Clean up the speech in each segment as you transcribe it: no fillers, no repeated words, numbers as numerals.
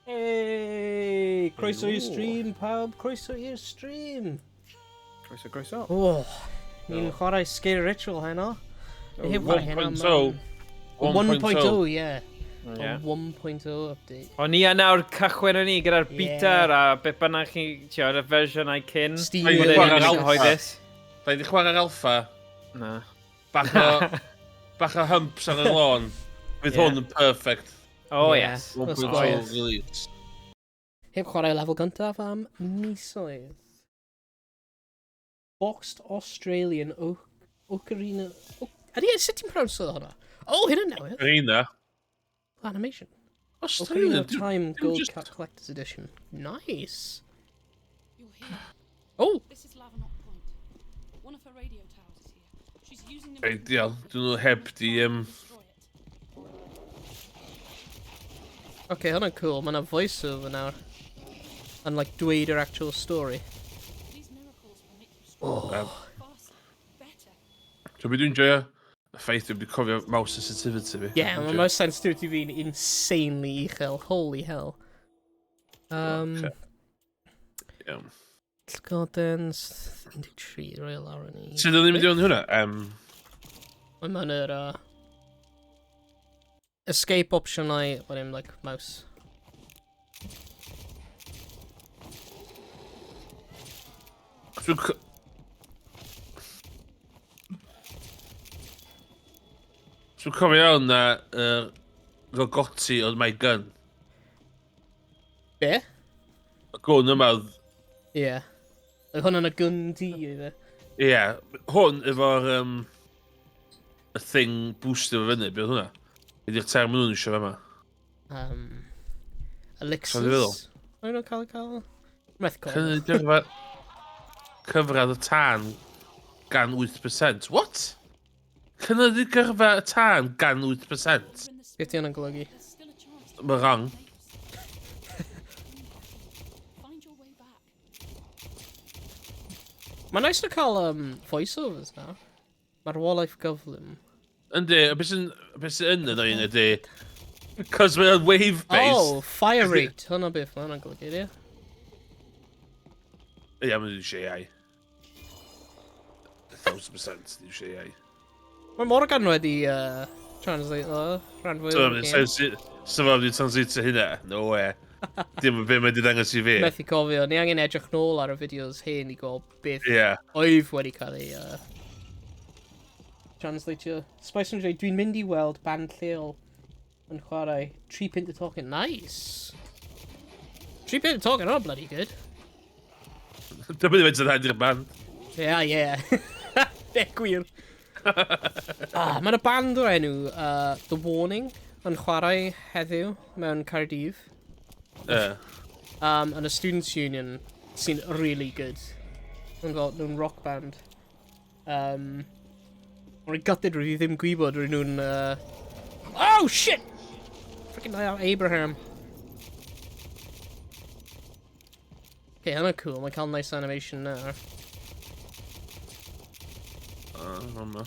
Hey! Croeso i'r stream, pawb. Croeso i'r stream. Croeso, croeso. Oh, ni'n chwarae Scare Ritual heno. Ni heb chwarae heno 1.0. 1.0, ie. Yeah. 1.0 update. O'n i nawr cychwyn o'n i gyda'r beta a beth bynnag chi, ti'n y fersiwn a'i cyn. Steam Ai, Oedd e'n chwarae'r un alpha. cyhoeddus. Da ni wedi chwarae'r alpha. Na. Bach o, bach o humps ar y lôn. Fydd hwn yn perfect. Oh, Yeah. yes. That's 1.0 gwaith. release. Heb chwarae lefel gyntaf am misoedd. Boxed Australian Ocarina... Ydy, sut ti'n pronounce hwnna? Oh, hyn yn newydd. Arena. Animation. Ocarina Australia. of Time Gold just- Collector's Edition. Nice. You're here. Oh! This is Lavernock Point. One of her radio towers is here. She's using them Ideal. Dyn nhw heb di... destroy it. Okay, hwnna'n cool. Mae yna voiceover nawr. And like dweud yr actual story. These miracles will make you stronger, faster, better. So be dwi'n joio? Y ffaith dwi'n cofio mouse sensitivity fi. Yeah, mae mouse sensitivity fi'n insanely uchel. Holy hell. Ocê. Iawn. Gardens, 13, roi lawr yn i. Sut oedd ni'n mynd i hwnna? Mae mewn yr escape option i, wedyn like mouse. Dwi'n cofio iawn na Rogoti oedd my gun. Be? Y gwn yma oedd... Ie. Yeah. Oedd hwnna'n y gun di, oedd e? Ie. Yeah, hwn efo'r y thing booster fo fyny, be oedd hwnna? Ydy'r term maen nhw'n eisiau yma. Elixirs? Sa'n feddwl? O'n nhw'n cael ei cael? Methu cofio. Cynyddu gyrfa... Cyfradd y tân gan 8%. What? Cynyddu gyrfa y tân gan 8%? Beth di hwnna'n golygu? There's still a chance to Mae wrong. find your way back. Mae'n nice to cael voiceovers now. Marwolaeth gyflym. Yndi, a beth sy'n yn annoying ydy... Cos mae'n wave-based. Oh, fire rate. Hwna beth mae hwnna'n golygu, ie? Ie, mae'n eisiau AI. 1000% dwi'n eisiau AI. Mae Morgan wedi translate o, rhan fwy o'r game. So fo'n mynd translate hynna? No way. Dim yn beth mae wedi dangos i fi. Methu cofio, ni angen edrych nôl ar y fideos hyn i gweld beth Ie. oedd wedi cael ei translatio. Spice and Dre, dwi'n mynd i weld band lleol yn chwarae 3 Pint of Talking. Nice! 3 Pint of Talking, oh bloody good. Dwi'n mynd i fynd yn rhaid i'r band. Yeah, yeah. Be gwir. Ah, Mae'n y band o'r enw The Warning yn chwarae heddiw mewn Caerdydd. Ie. And a Students' Union sy'n really good. Nhw'n fel, nhw'n rock band. Mae'n gutted rydw i ddim gwybod rydyn nhw'n... Oh, shit! Freaking Abraham. Okay, hwnna'n cool. Mae'n cael nice animation nawr. Hwnna.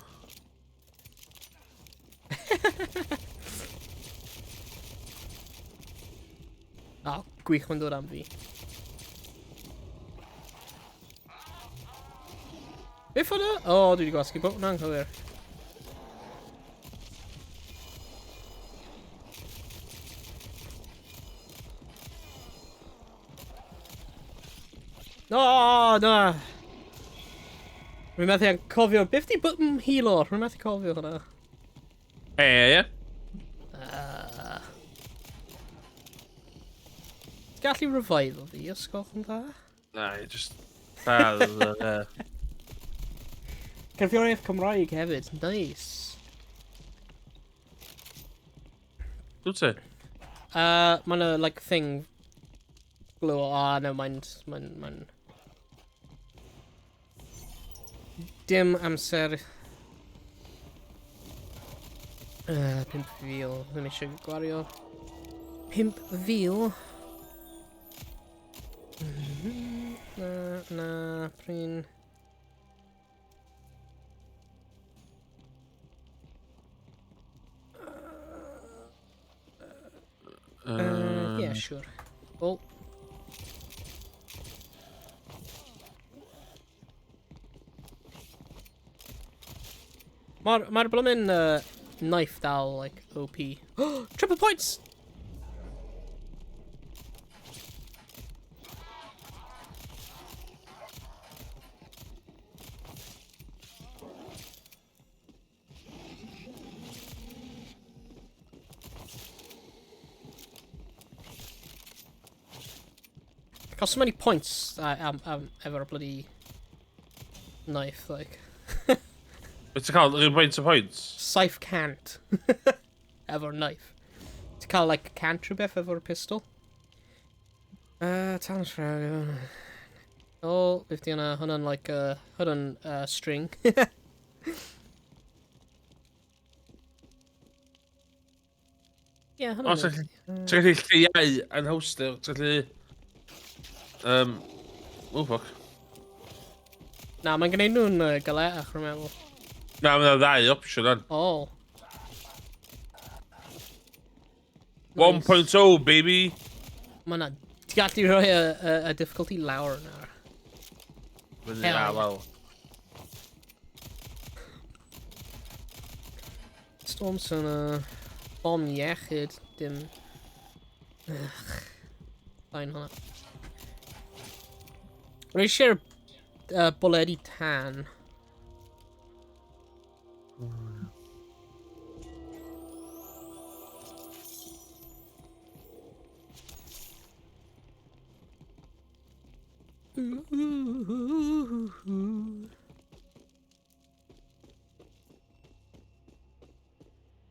Oh, gwych, mae'n dod am fi. Beth oedd e? O, dwi wedi gwasgu bwtwn anghywir. No, na! Rwy'n methu yn cofio. Beth di button healo? Rwy'n methu cofio hwnna. E, ie. Gallu revival fi, os gwelwch yn dda? Na, just... Lladd, yy. Cerddoriaeth Cymraeg hefyd. Nice. Dwyt ti? Mae'n a, like, thing... Glow... Ah, no, mae'n... Mae'n... Dim amser... 5,000. Ddim eisiau gwario. 5,000? Na, na, prin. Yeah, sure. Oh. Mae'r ma blymyn knife dal, like, OP. Triple points! Got so many points I am efo'r bloody knife, like. Be ti'n cael? Rhyw faint o points? 700 efo'r knife. Ti'n cael, like, 100 rhywbeth efo'r pistol. Talent. Oh, 50 yna, hwnna'n like, hwnna'n string. Yeah, O, hwnna'n. ti'n gallu lleihau anhawster, ti'n gallu... Oh, fuck. Na, mae'n gwneud nhw'n galetach, rwy'n meddwl. Na, mae'n ddau opsiwn on. Oh. Nice. 1.0, baby! Mae 'na. Ti'n gallu rhoi y difficulty lawr nawr. Fyny, Hell a, yeah. wel. Storm Sonar. Bom iechyd. Dim. Ugh. Fine hwnna. Rwy eisiau'r bwledi tân. Ooh, ooh, ooh, ooh.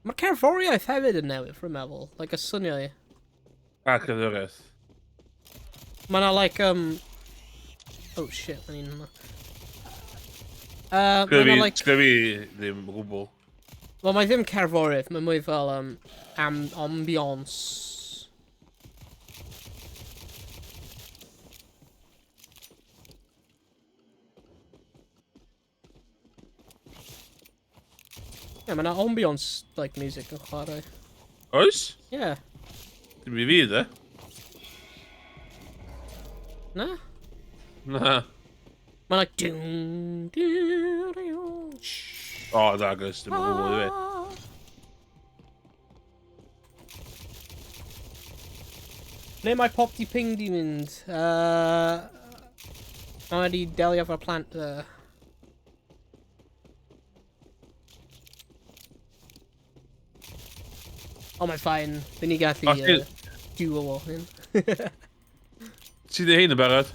Mae'r cerddoriaeth hefyd yn newydd, rwy'n meddwl. Like, y syniau. A cerddoriaeth. Mae 'na like, Oh shit, mae'n un hwnna. Sgynna Mae 'na fi, like. Sgynna fi ddim o gwbl. Wel, mae ddim cerddoriaeth, mae mwy fel ambiance. Yeah, mae 'na ambiance, like, music yn chwarae. Oes? Yeah. Dim i fi, de. Na? Na. Mae'n like, ding, ding, ding, shh. O, na, gys, dim o gwbl i fi. Ah. Ble mae Pop di Ping di mynd? Mae wedi delio efo'r plant. Oh, mae'n fine. Fy ni gallu O, duo o hyn. Ti di hein yn barod?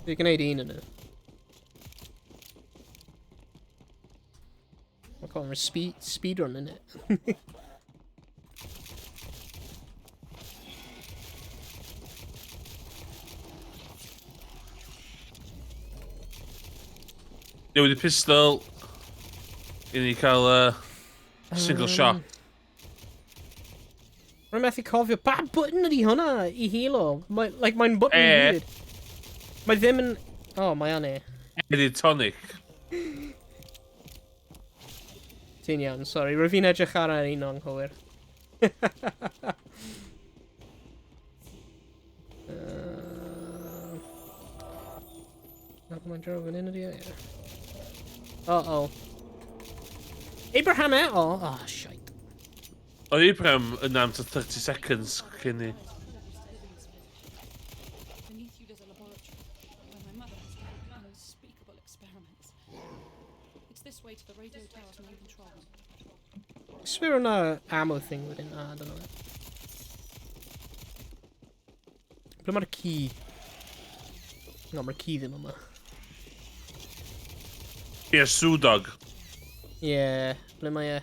Fi gwneud un yn nhw. Mae'n cofyn speedrun in it. Newid y pistol. I ni cael single shot. Rwy'n methu cofio, pa button ydi hwnna i healo? Mae, like, mae'n button E. weird. Mae ddim yn. Oh, mae yn e. Ydy tonic. Ti'n iawn, sorry. Rwy'n fi'n edrych ar yr un anghywir. Na, mae'n draw fan hyn ydi e? Ie. Uh-oh. Abraham e? Oh, oh, shite. Oedd Abraham yna am tua 30 seconds cyn ni. Beneath you there's a laboratory where my mother has carried unspeakable experiments. It's this way to the radio tower's main control room. Swear yna ammo thing wedyn. Ah, I don't know. Ble mae'r key? No, mae'r key ddim yma. Ie, Sue Dog. Ie, yeah, ble mae e?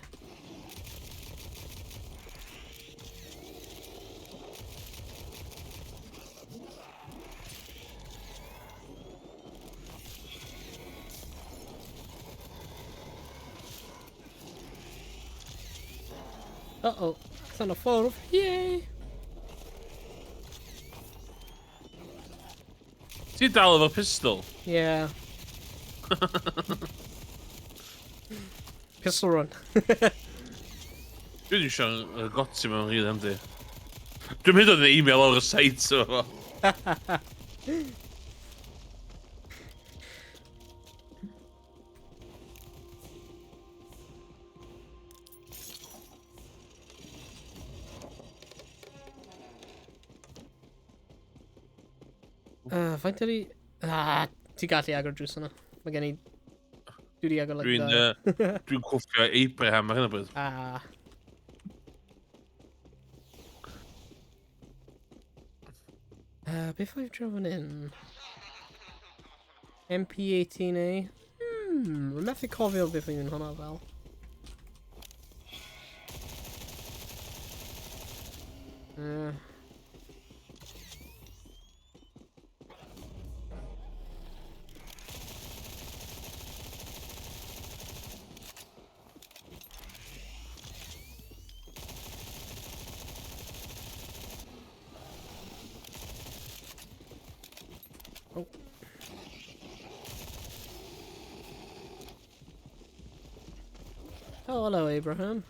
Uh-oh, allan o ffordd. Yay! Ti dal efo pistol? Yeah. Pistol run. Dwi'n iwsio'n goti mewn rhydd, yndi. Dwi'n mynd o'n e-mail o'r site so fo. Faint ydi... Ah, ti gallu agor drws yna. Mae gen i... Dwi wedi agor like Dwi'n dwi cwffio Abraham ar hyn o bryd. Ah. Beth oedd draw fan hyn? MP18A. Rwy'n methu cofio beth oedd hwnna fel. Oh. Oh, hello, Abraham.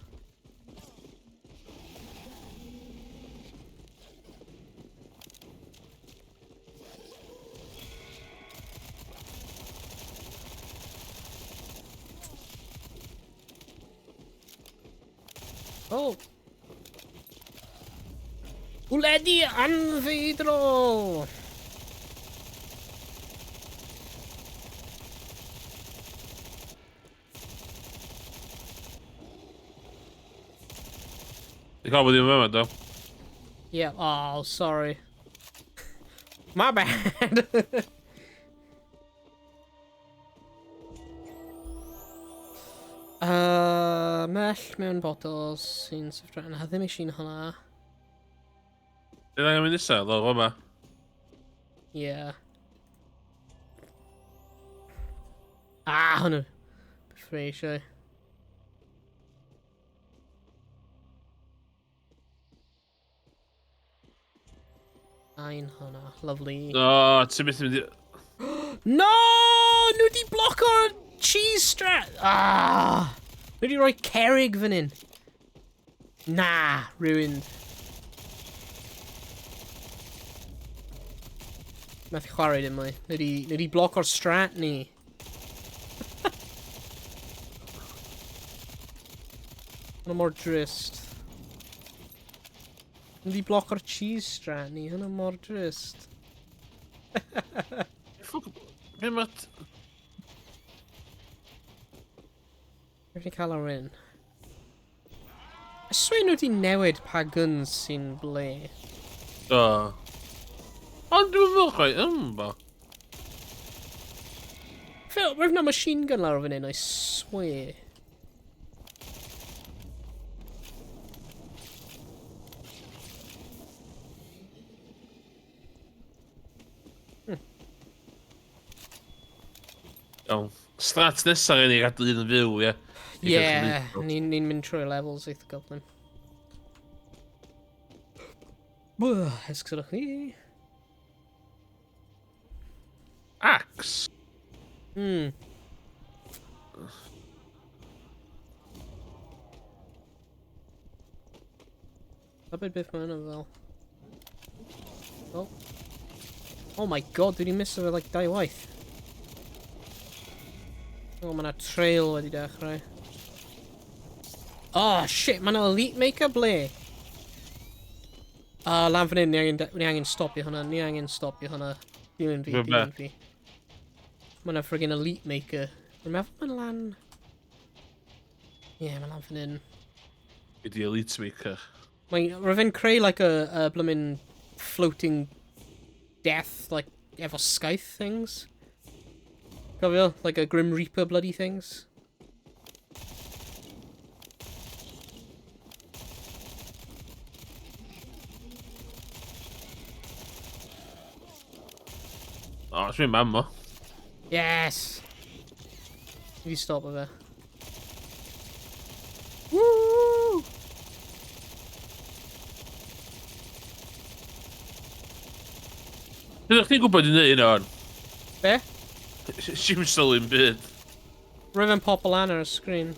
Oh. Wledi anfeidrol! Ti'n cael bod ddim yma, do? Yeah, oh, sorry. My bad! Mell mewn bottles sy'n syfrdan. Na, ddim eisiau'n hwnna. Dwi'n angen mynd nesaf, lawr yma. Yeah. Ah, hwnnw. Beth rwy eisiau. Ein hwnna. Lovely. O, ti'n mynd i mynd i... No! Nhw di bloco'r cheese strat! Ah! Nhw di rhoi cerig fan hyn. Na, ruined. Methu chwarae dim mwy. Nhw di bloco'r strat ni. Hwna mor drist. Nhw di bloco'r cheese strat ni. Hwna mor drist. Ffwc... Be ma... Rwy'n ni cael ar un. I swear nhw di newid pa guns sy'n ble. Do. Ond dwi'n meddwl chwaith, bo. Phil, roedd na machine gun lawr fan hyn, I swear. Iawn. Strat nesaf gen i gadw un yn fyw, ie. I gael Yeah, cymryd. ni'n ni mynd trwy'r levels eitha gyflym. Esgusodwch ni. Axe? Tybed beth mae hwnna fel. Oh. Oh my god, dwi wedi miso fe like dau waith. Oh, mae yna trail wedi dechrau. Oh shit, mae yna elite maker ble? Ah, lan fan hyn, ni angen stopio hwnna, ni angen stopio hwnna. Dilyn fi, Be- be? dilyn fi. Mae yna friggin' elite maker. Rwy'n meddwl mae'n lan... Ie, yeah, mae'n lan fan hyn. Be di elite maker? Mae'n... Rwy'n fe'n creu like a bloomin' floating death, like, efo scythe things. Cofio? Like a Grim Reaper bloody things. O, oh, dwi'n mam o. Yes! Fi di stop o fe. Woo! Ydych chi'n gwybod i wneud hynna o'n? Be? Si'n sylwi'n byd. Roedd fe'n pop lan ar y sgrin.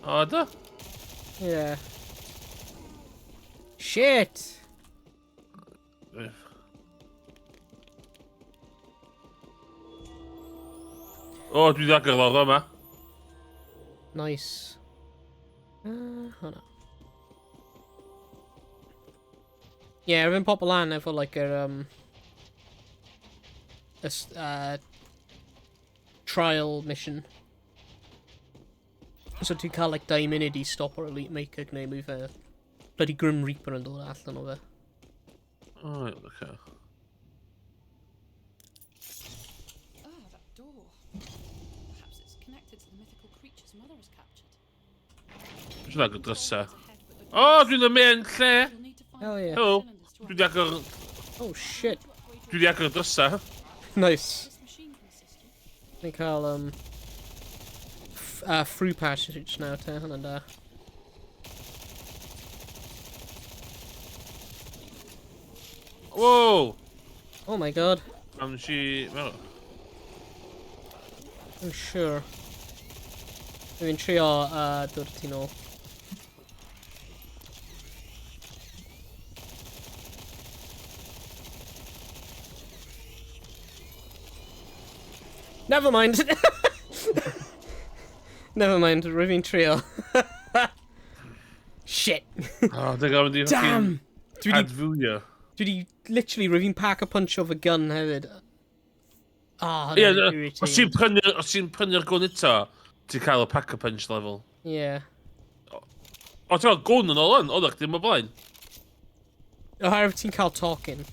O, do? Yeah. Shit! O, dwi wedi agor lawr yma. Nice. Hwnna. Ie, yeah, rwy'n pop lan efo, like, yr, trial mission. So ti'n cael, like, 2 munud i stop o'r Elite Maker gwneud mwy fe. Bloody Grim Reaper yn dod allan o fe. O, iawn, oce. Ah, that door. Perhaps it's connected to the mythical creatures Mother has captured. Dwi'n agor drysa. Ahead, but the O, dwi'n y main lle! You'll need to find Hell yeah. Hello. cylinders to Dwi wedi agor... Oh, shit. upgrade Dwi your wedi agor drysa. Nice. This machine can assist you. Ni'n cael, through passage nawr te, hwnna'n da. Wow! Oh my god. Am nes i... Wel, I'm sure. Dwi'n trio dod ti nôl. Never mind. Never mind, rwyf fi'n trio. Shit. O, dwi'n gofyn di Damn! Dwi di, Adfywio. dwi di, literally, rwyf fi'n pack a punch of a gun hefyd. Ah, Ie, hwnna'n os ti'n irritating. prynu, os ti'n prynu'r gwn eto, ti'n cael y pack-a-punch level. Yeah. O, ti'n cael gwn yn ôl yn, oeddech chdi'm o blaen. Oherwydd ti'n cael talking.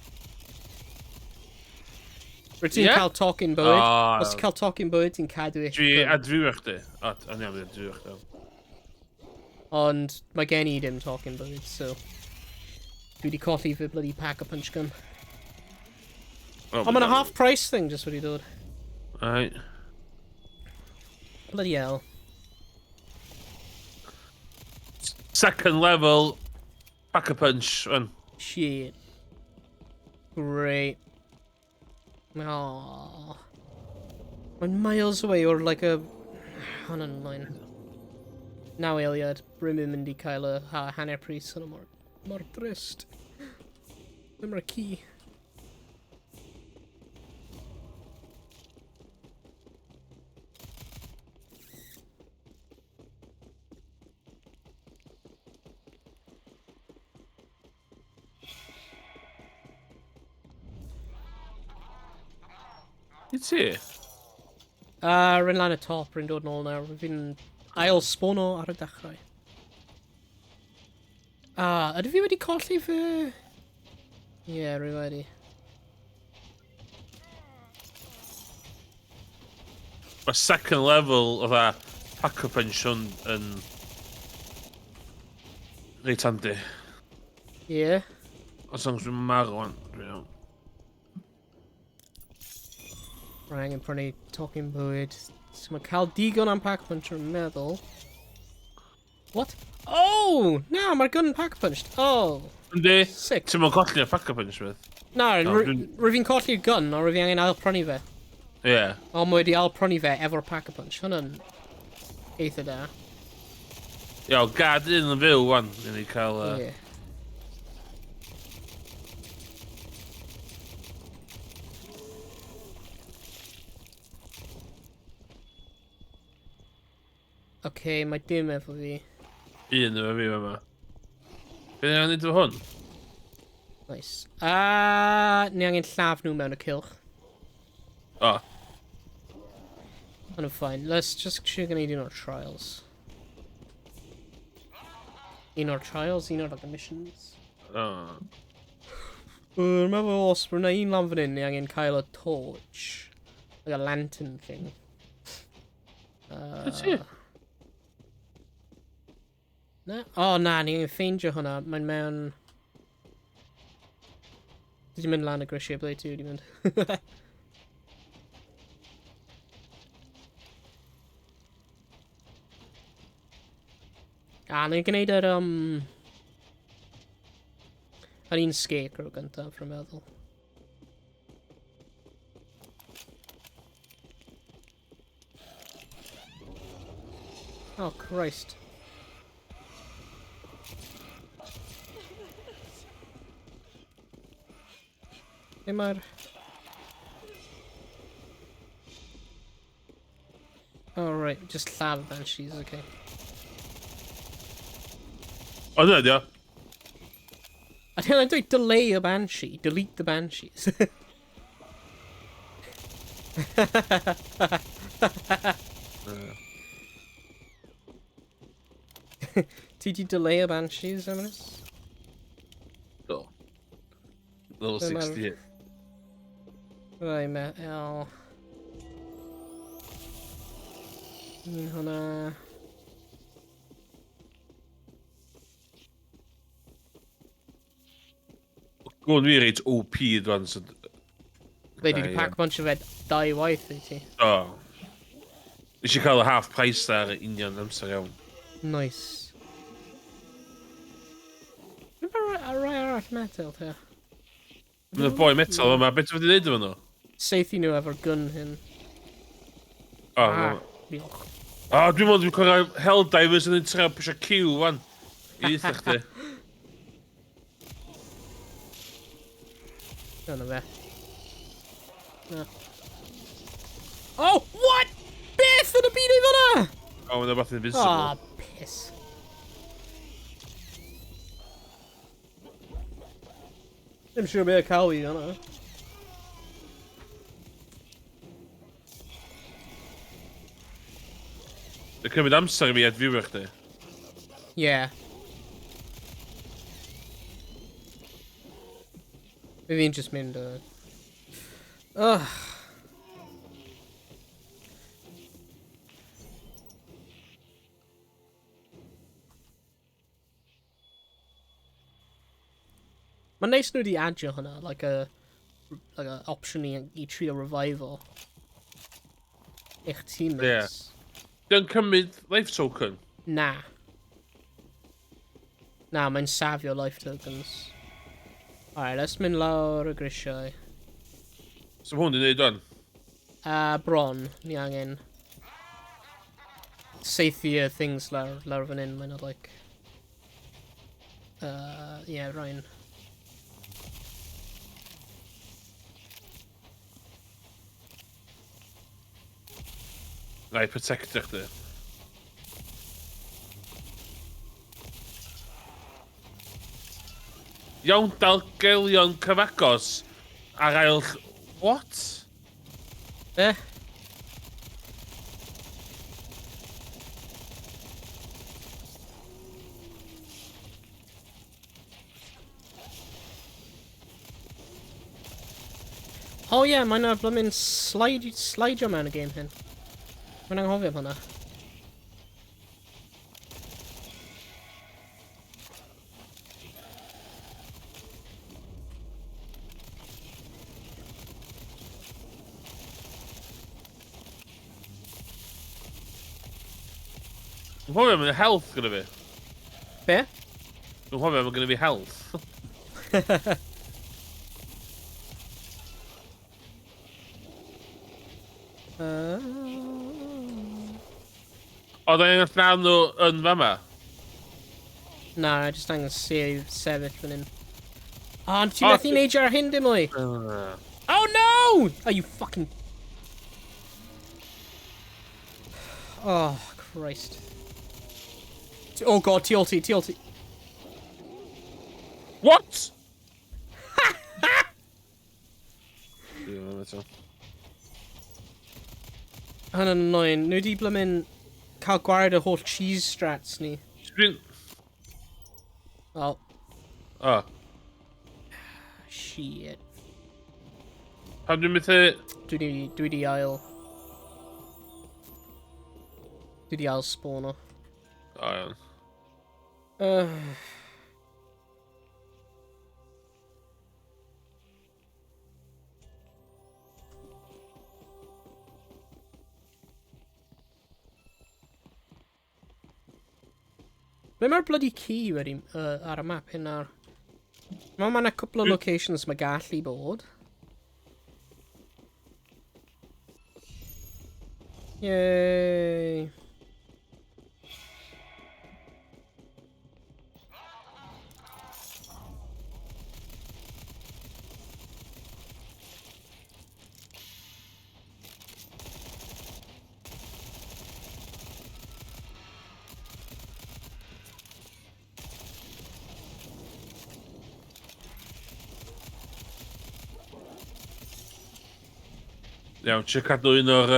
Rwyt ti'n Ie? cael talking bywyd. O, Os ti'n cael talking bywyd, ti'n cadw eich Dwi gun. adfywio chdi. O, o'n iawn, adfywio chdi. Ond mae gen i dim talking bywyd, so... Dwi wedi colli fy bloody pack-a-punch gun. Oh, Ond mae'n a half price thing just wedi dod. Right. Bloody hell. Second level, pack-a-punch, rwan. Shit. Great. Aww. Mae'n miles away o'r, like, a... Hwnna'n line. Naw eiliad, rwy'n mynd i cael y hanner pris yn mor, mor drist. Ddim ar y ci. I ti? Rwy'n lan y top, rwy'n dod nôl nawr. Rwy'n ail spawno ar y dechrau. Ah, ydw fi wedi colli fy... Ie, yeah, rwy wedi. Mae second level o dda pack-a-punch hwn yn reit handi. Ie. Yeah. Os o'n dwi'n marw wan, dwi'n iawn. Rwy'n angen prynu tocyn bwyd. So mae cael digon am pack punch yn meddwl. What? Oh! Na, mae'r gun pack punched. Oh, Yndi? sick. Ti'n mwyn colli y pack-a-punch beth? Na, No, rwy'n fi'n colli'r gun, ond rwy'n fi angen ail prynu fe. Ie. Yeah. Ond mae wedi ail prynu fe efo'r pack a punch. Hwnna'n eitha da. Iawn, gad un yn fyw wan, i ni cael... Ie. Okay, mae dim efo fi. Un efo fi yma. Be ni angen neud efo hwn? Nice. Ni angen lladd nhw mewn y cylch. O, Ond yn fine. Let's just trio gwneud un o'r trials. Un o'r trials, un o'r like, missions. o. Dwi'n meddwl os rwy'n un lan fan hyn, ni angen cael y torch. Like a lantern thing. Be ti? Na? O, oh, na, ni angen ffeindio hwnna. Mae'n mewn... Dwi wedi mynd lan y grisiau, ble ti wedi mynd? A, ni'n gwneud yr, yr un scarecrow gyntaf, rwy'n meddwl. Oh, Christ. Lle mae'r... Oh, right, just lladd banshees, okay. O, dyna di o. A ti'n dweud delay y banshee, delete the banshees. Ti di delay y banshees, Emrys? Do. Level 68. Rai metal. Un hwnna. Gwwn fi reit OP dwan, so... Fe di pack bunch of fe dau waith i ti. O. Nes i cael y half price ar union amser iawn. Nice. Dwi'n ar rai arall metal te. Mae'n boi metal yma, beth ti'n wedi gwneud efo nhw? Seithi nhw efo'r gun hyn. O, Ah, diolch. O, dwi'n meddwl dwi'n cwrdd Helldivers yn trio pwysio Q, wan. I ddeutha chdi. Dyna fe. Na. Oh, what? Beth yn y byd oedd hwnna? O, mae'n rhywbeth invisible. Oh, piss. Ddim siŵr beth cael i hwnna. Mae'n cymryd amser i fi adfywio chdi. Yeah. Fi fi'n just mynd o... Ugh. Mae'n neis nhw wedi adio hwnna, like a option i trio revival. Eich teammates. Yeah. Dwi'n cymryd life token? Na. Na, mae'n safio life tokens. Alright, let's mynd lawr y grisiau. So hwn dwi'n neud o'n? Bron, ni angen seithi y things lawr fan hyn, mae'n like... Yeah, Ryan. Na i protectio chdi. Iawn, dal gelion cyfagos ar ail... What? Eh? Oh yeah, mae'n na blymyn slidio mewn y game hyn. Mae'n anghofio am hwnna. Dwi'n cofio am health gyda fi. Be? Dwi'n cofio am gyda fi health. Oedd angen llawn nhw yn fama? Na, just angen sefyll fan hyn. Oh, ti'n methu neud ar hyn dim mwy? Oh no! Oh, you fucking... Oh, Christ. Oh god, ti ulti, ti ulti. What? Hwnna'n annoying. Nhw di blymyn cael gwared y holl cheese strats ni. Oh. Oh. Shit. Pam dwi'n methu... Dwi di ail... Dwi di ail spawn o. O, iawn. Ble mae'r bloody key wedi ar y map hyn nawr? Mae yna cwpl o locations mae gallu bod. Yay! Iawn, ti'n cadw un o'r...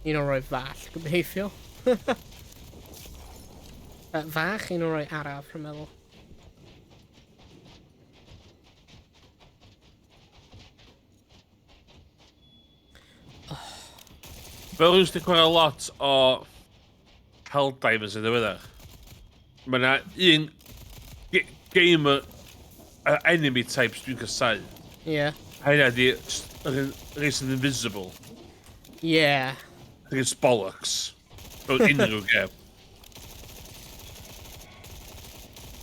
Un o'r rhai fach, gobeithio. Fach, un o'r rhai araf, rwy'n meddwl. Fel rhywun sydd wedi chwarae lot o Helldivers yn ddiweddar, mae yna un gamer enemy types dwi'n casau. Ie. Yeah. Hynna di yr un rhai sydd invisible. Ie. Yeah. I think it's bollocks. Mewn unrhyw game.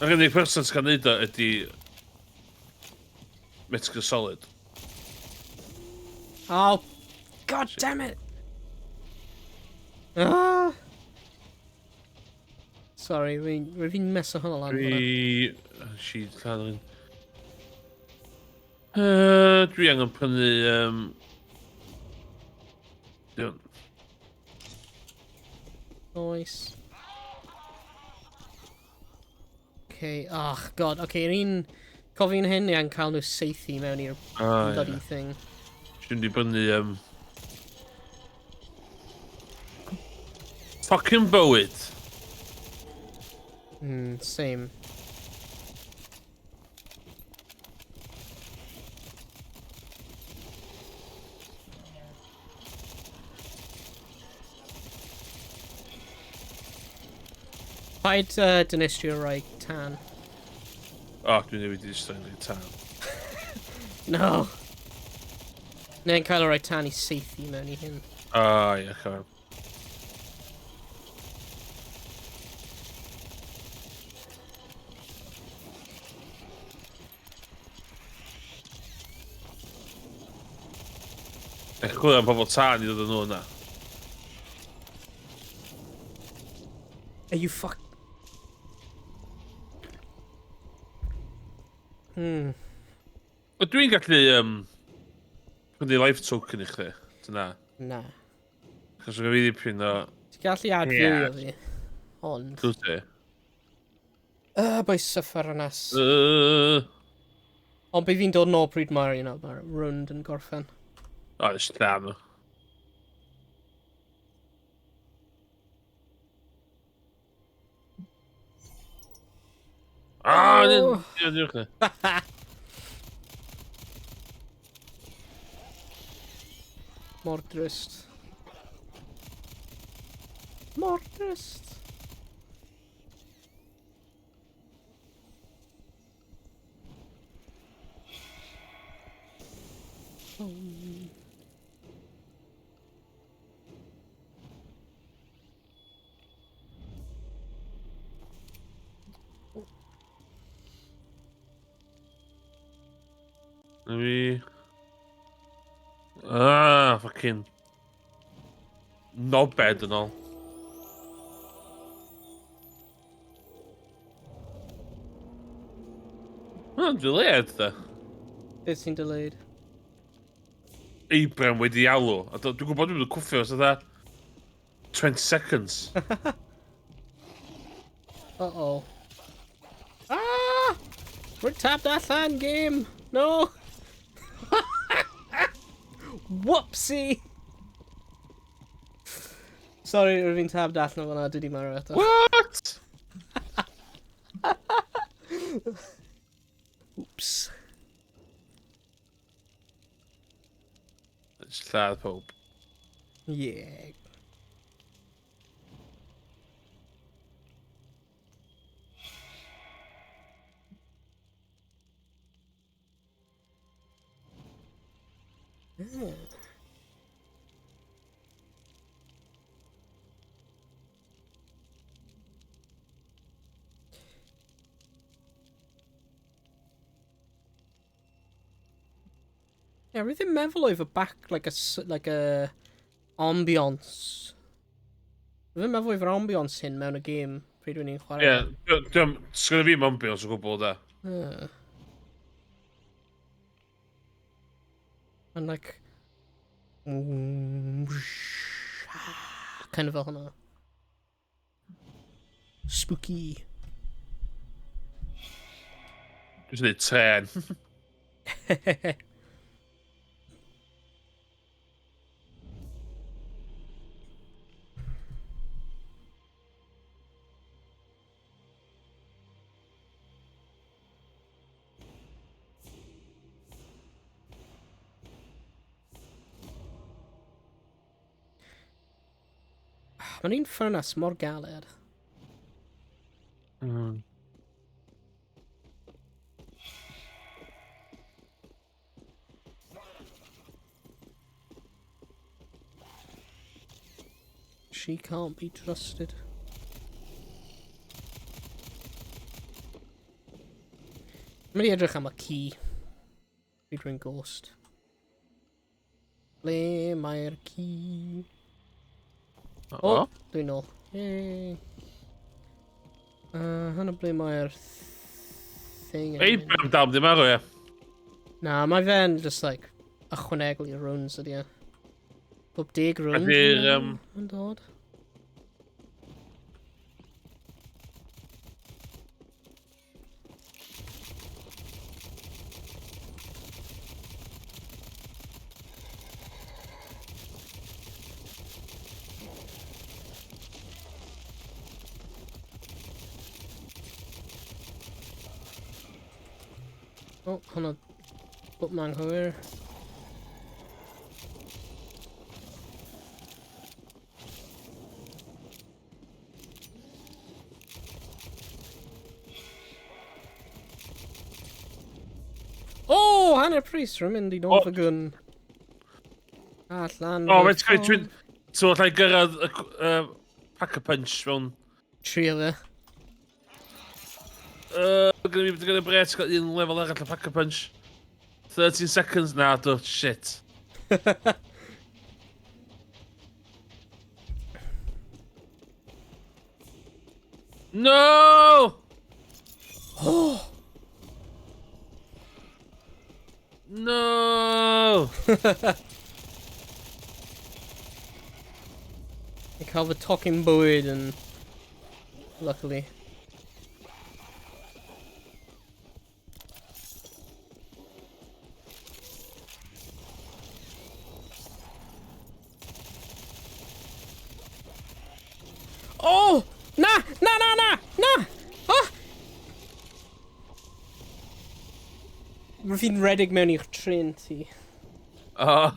Yr unig person sy'n cael neud o ydy Metal Gear Solid. Oh, god damn it! Ah! Sorry, fi'n meso hwnna lan. Dwi... Si, lladd un. Dwi angen prynu... Iawn. Nice. Okay, oh god, okay, yr un... Cofi'n hyn, ni angen cael nhw seithi mewn i'r bloody thing. Dwi'n di brynu... Fucking bywyd. Same. Paid dinistrio rai tan. O, dwi'n newid i dinistrio rai tan. No. Neu'n cael y rai tan i seithi mewn i hyn. O, ie, cael. Eich chwilio am pobl tân i ddod yn nhw yna. Are you fuck... Ydw i'n gallu prynu life token i chdi? Dyna. Na. Chos dwi'n fi ddipyn o... Ti'n gallu adfywio fi. Ond... Dwi ti? Boi suffer yn as. Ond bydd fi'n dod nôl pryd mae'r un mae'r rownd yn gorffen. O, nes i lladd nhw. Ah, diolch ni. Mor drist. Mor drist. Fi... Ah, fucking... Knobhead yn ôl. Mae'n delayed, da. Beth sy'n delayed? Abram wedi alw. A dwi'n gwybod dwi'n mynd i cwffio os yna 20 seconds. Uh-oh. Ah! We're tapped allan, game! No! Whoopsie! Sorry, rwy'n fi'n tapped allan o fan'na, dwi di marw eto. What? Oops. Just lladd pob. Yeah. Yeah, rwy'n ddim meddwl oedd y back, like a, like a ambiance. Rwy'n ddim meddwl oedd yr ambiance hyn mewn y game pryd dwi'n i'n chwarae. Ie, yeah, sgynna fi ambiance o gwbl, da. Yeah. And like... Kind of fel hwnna. Spooky. Dwi'n gwneud tren. Mae'n un ffyrnas mor galed. She can't be trusted. Mae'n i edrych am y ci. Fi dwi'n ghost. Ble mae'r ci? O. O, dwi'n nôl. Yay. Hwnna ble mae'r thing yn mynd. Abraham dal ddim marw, ie. Na, mae fe'n just like ychwanegol i'r runes ydi e. Bob 10 rune. Ydy'r, Yn dod. O, hwnna bwtman anghywir. O, hanner pris, rwy'n mynd i nôl O. fy gwn. Allan. O, fy mae'n sgwyd, dwi'n... ffordd. So, allai gyrraedd y pack-a-punch mewn. Trio fe. Gynna fi, gynna bret gael un lefel arall o pack-a-punch. 13 seconds, na, do, shit. No! Oh! No! I cael fy tocyn bywyd yn. Luckily. Oh! Na! Na, na, na! Na! Ah! Rwy'n fi'n redeg mewn i'r tren ti. Oh.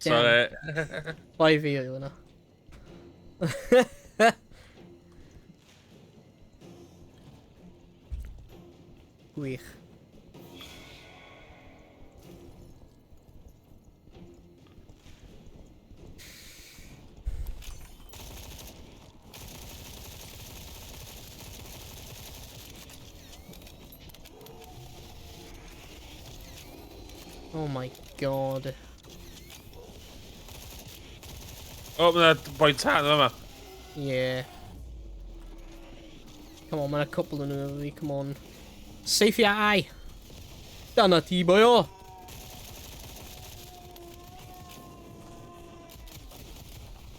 Sorry. Bai fi oedd hwnna. Gwych. Oh my God. Oh, mae yna boi tân yma. Yeah. Come on, mae'n a couple yn nhw fi, come on. Safe your eye! Dyna ti, boyo!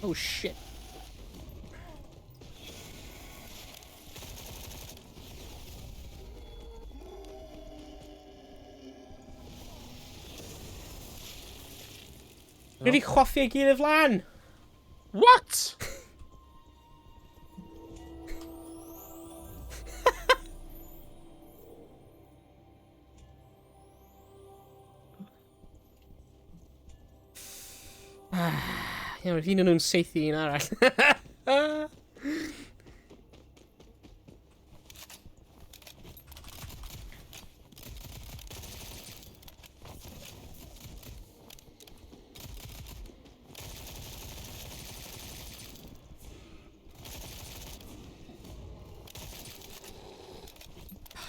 Oh shit. Dwi wedi chwaffu ei gilydd lan! What? Iawn, un o'n nhw'n saethu un arall.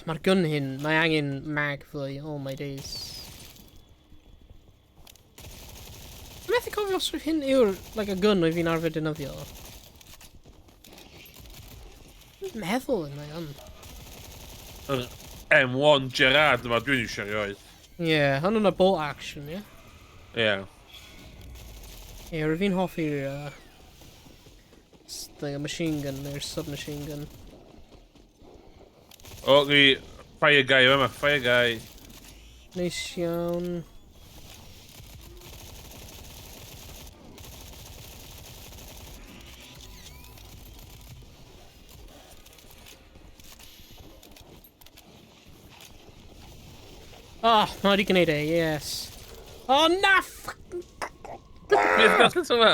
Mae'r gun hyn, mae angen mag fwy, oh my days. Dwi'n methu cofio os yw hyn yw'r, like, y gun oedd fi'n arfer defnyddio. Dwi'n meddwl yn mae yn. Yr M1 Gerard yma dwi'n eisiau erioed. Ie, yeah, hwn yn y bolt action, ie? Ie. Yeah. Ie, rwyf fi'n hoffi'r like a machine gun neu'r submachine gun. O, ni fire guy yma, fire guy. Neis iawn. Oh, mae wedi gwneud e, yes. Oh, na! Beth nath yma?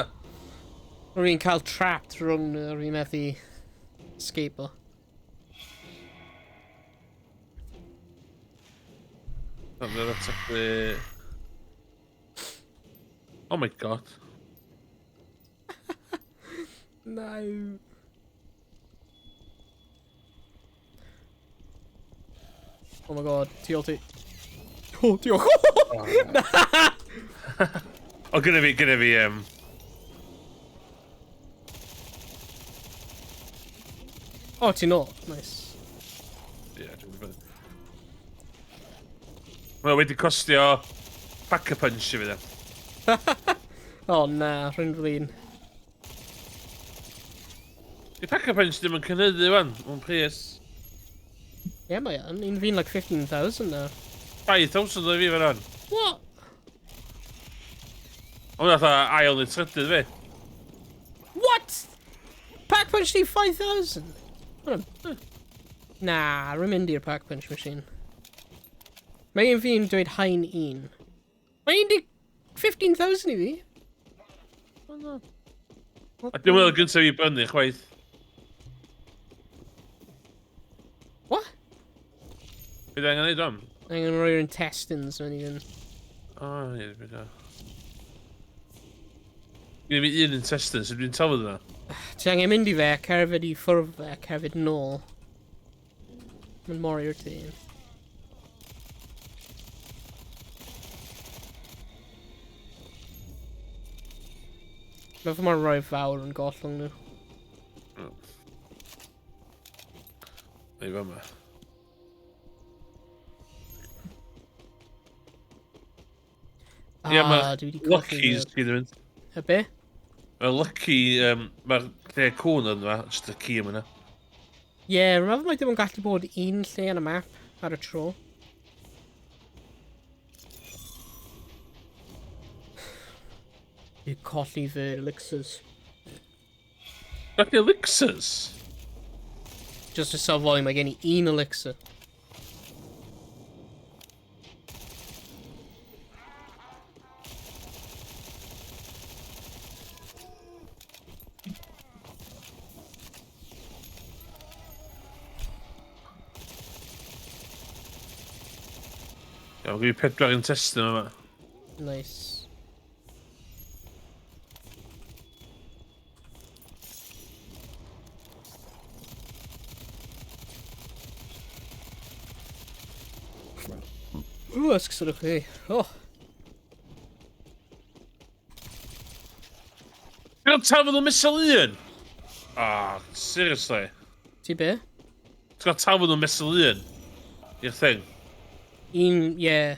Rwy'n cael trapped rhwng nhw, rwy'n methu escape o. Oh my god. No. Oh my god, tu ôl ti. Oh, diolch. O, gynna fi, gynna fi. Oh, ti'n nôl. Nice. Ie, dwi'n gwybod. Mae wedi costio pack-a-punch i fi dde. Oh na, rwy'n flin. Di pack-a-punch ddim yn cynyddu wan, mae'n pris. Ie, mae yn. Un fi'n like 15,000 now. 5,000 o fi fan hon. What? Ond fatha ail neu trydydd fi. What? Pack Punch di 5,000? What a... Na, rwy'n mynd i'r Pack Punch machine. Mae un fi'n dweud haen un. Mae un di 15,000 i fi. A dim ond gyntaf i brynu chwaith. What? Bydd angen neud am? Angen rhoi'r intestines mewn i fynd. O, ie, bydd o. Gyda fi un intestine, so dwi'n tafod yna. Ti angen mynd i fe, cerdded i ffwrdd fe, cerdded nôl. Mae'n mor i'r ti. Mae fy mor rhoi fawr yn gollwng nhw. Neu fama. Ie, Ah, ma' dwi wedi colli Lucky's fy- gyd yn mynd. Y be? Mae Lucky, mae'r lle cwn yn yma, just y ci yma. Ie, yeah, rwy'n meddwl mai dim ond gallu bod un lle yn y map ar y tro. Dwi'n colli fy elixirs. Colli elixirs? Just to sell volume, mae gen i un elixir. Iawn, gen i 4 intestine yma. Nice. Ww, ysgysodwch chi. Oh. Ti'n cael tafod o missile un? Ah, seriously. Ti be? Ti'n cael tafod o missile un? I'r thing. Un, ie. Yeah.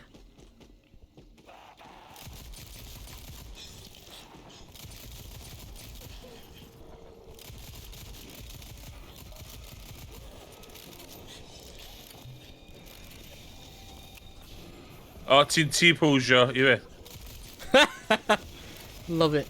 O, ti'n T-posio i fi. Love it.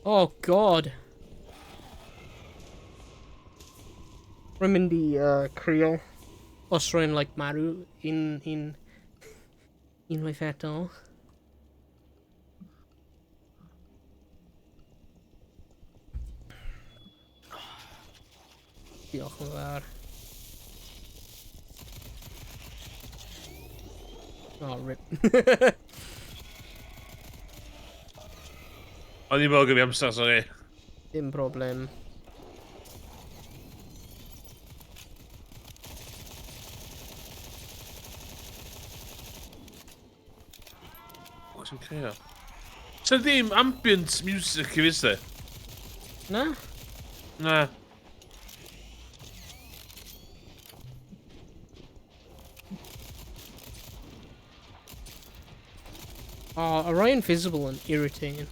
Oh god. Rwy'n mynd i crio. Os rwy'n like marw un, un, unwaith eto. Diolch yn fawr. Oh, rip. O'n i'n meddwl gyda fi amser, sorry. Dim problem. Ti'n crio? So ddim ambient music i fi, se? Na? Na. Oh, a rai invisible yn irritating.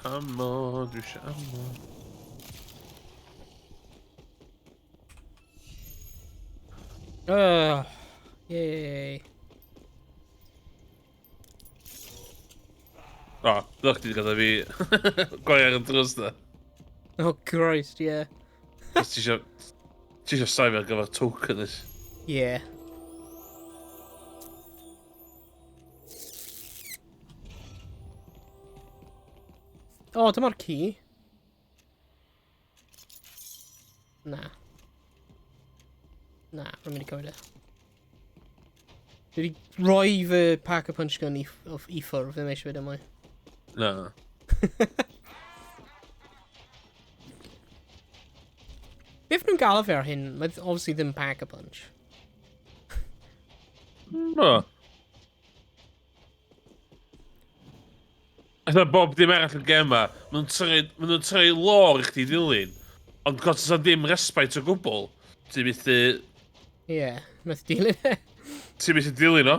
Ammo, dwi eisiau ammo. Ugh. Yay. O, ddech chi wedi gadael fi gwario ar y drws na. Oh, Christ, yeah. Os ti eisiau... Ti eisiau saif ar gyfer token is. Yeah. O, oh, dyma'r ci. Na. Na, rwy'n mynd i cymryd e. Dwi wedi rhoi fy pack of punch gun i, i ffwrdd, ddim eisiau fe mwy. Na. Beth nhw'n gael fe ar hyn? Mae obviously ddim pack a punch. No. Fatha bob dim arall yn gem ma, maen nhw'n treu, maen nhw'n treu lore i chdi ddilyn, ond cos oes 'na ddim respite o gwbl, ti'n methu, Ie, yeah, methu dilyn e. ti'n methu dilyn o.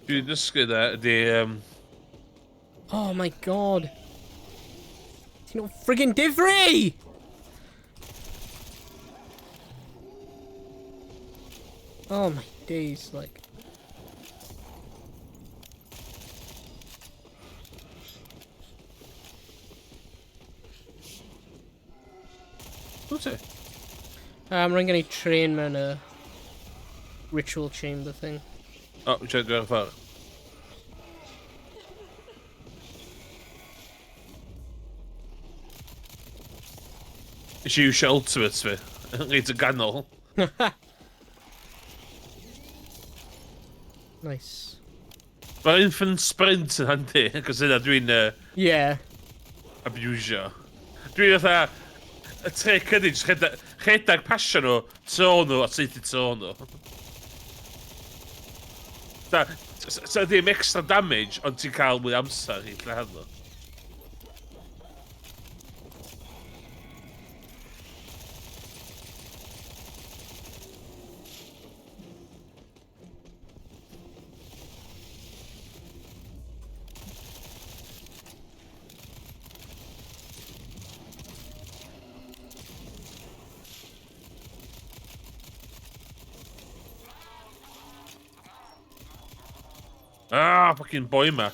Dwi wedi dysgu da ydy... Oh my god. Ti'n o friggin difri! Oh my days, like... Wyt ti? Rwy'n gen i tren mewn y ritual chamber thing. O, oh, dwi ar y ffordd. Nes i iwsio ultimate fi. Reit y ganol. Nice. Mae'r infinite sprint yn handi, cos yna dwi'n abusio. Dwi'n fatha, y trick ydy, jyst rhedeg, rhedeg pasio nhw, tu ôl nhw, a saethu tu ôl nhw. Da, so ddim extra damage, ond ti'n cael mwy amser i lladd nhw. Ah, fucking boi ma.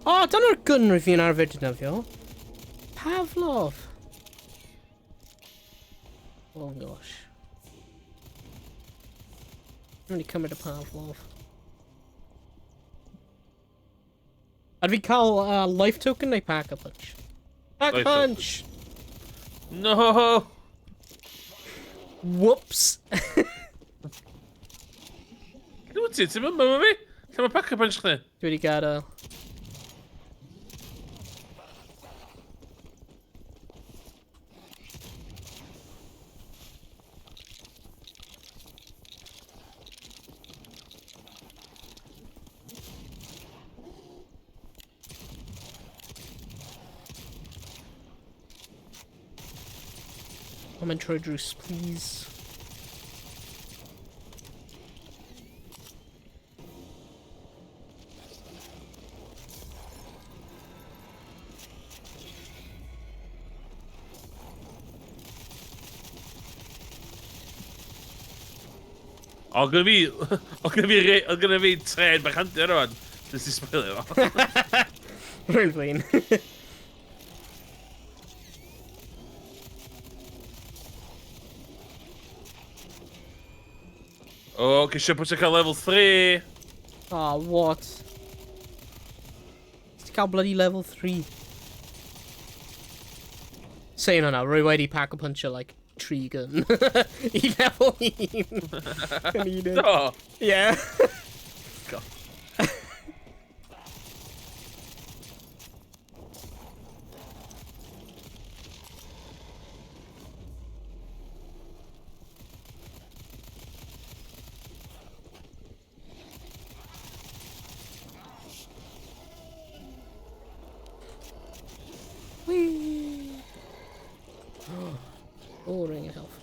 O, oh, dyna'r gun rwyf fi'n arfer defnyddio. Pavlov. Oh gosh. Dwi'n mynd i cymryd y Pavlov. A fi cael life token neu pack a punch? Pack a Life token. punch! No! Whoops! Lle wyt ti? Ti'n mynd efo fi? Lle mae pack a punch chdi? Dwi wedi gadael. I'm in drws, please. O, gynna fi... O, gynna fi... O, gynna fi tren bach handi ar rwan. Nes i sbwylio fo. Rwy'n flin. O, ceisio pwysio cael level 3. Oh, what? cael bloody level 3. Saying hwnna, rwy wedi pack a puncher, like, 3 gun. I level 1. Yn unig. Do! Yeah. God. Whee! Oh, ring of health.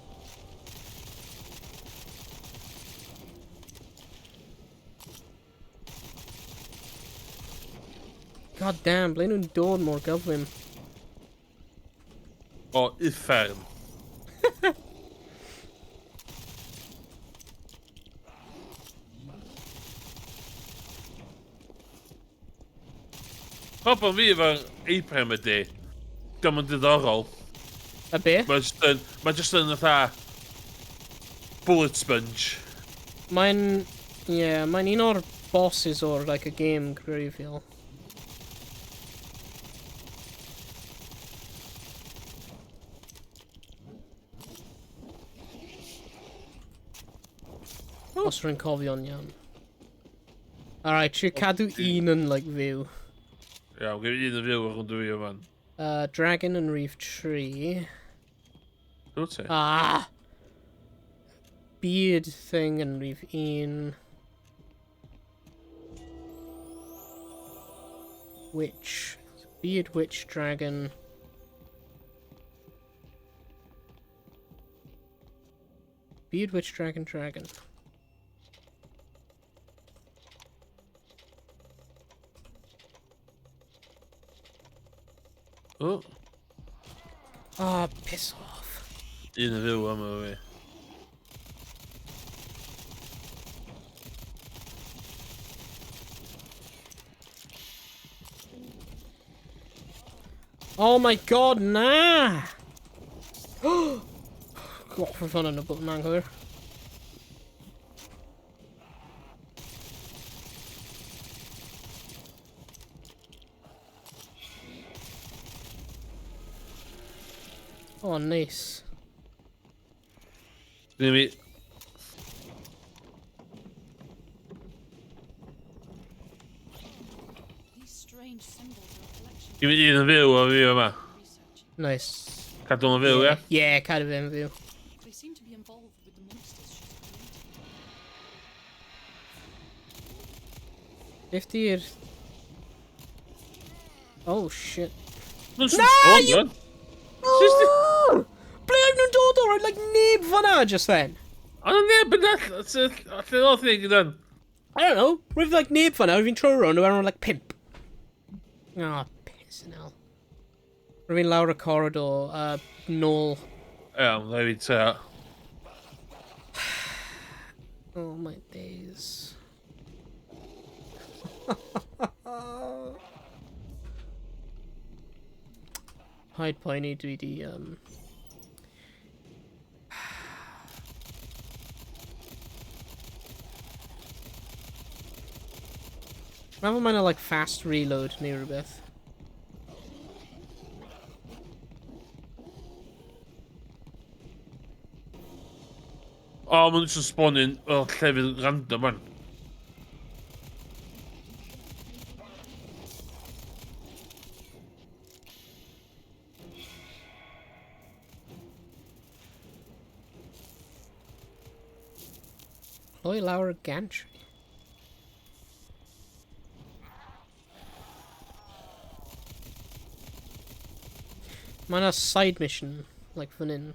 God damn, ble nhw'n dod mor gyflym? O, uffern. Problem fi efo'r Abraham ydy, diolch yn diddorol. A be? Mae jyst yn, mae jyst yn fatha bullet sponge. Mae'n... Yeah, mae'n un o'r bosses o'r, like, y game gwreiddiol. Os rwy'n cofio'n iawn. Alright, trio cadw un yn, like, fyw. Iawn, gen i un yn fyw ar hwn dwi yma. Dragon yn rhif 3. Dwi ti? Ah! Beard thing yn rhif 1. Witch. Beard Witch Dragon. Beard Witch Dragon Dragon. O, Ah, piss off. un yn fyw am y fi. Oh my god, na! Goff hwn yn y bwtyn anghywir. Oh, nice. Dwi'n mi... These strange symbols are a collection Dwi'n un yn fyw am fi yma. of research. Nice. Cadw yn fyw, ie? Yeah, cadw fe'n fyw. They seem to be involved with the monsters she's created. Beth di'r... Oh, shit. Na, you- Oh! Ble oedd nhw'n dod o'r, like, neb fyna just then? Ond yn neb yn all... Lle oedd ni gyda'n? I don't know. Roedd like neb fyna, roedd fi'n troi rownd, roedd like pimp. Ah, oh, piss in hell. Roedd fi'n lawr y corridor, nôl. Iawn, rhaid fi trio. Oh my days. Paid poeni, dwi di, Meddwl mae'n like fast reload neu rhywbeth. O, maen nhw'n just spawning o llefydd random, man. Cloi lawr y gantry. Mae yna side mission, like fan hyn.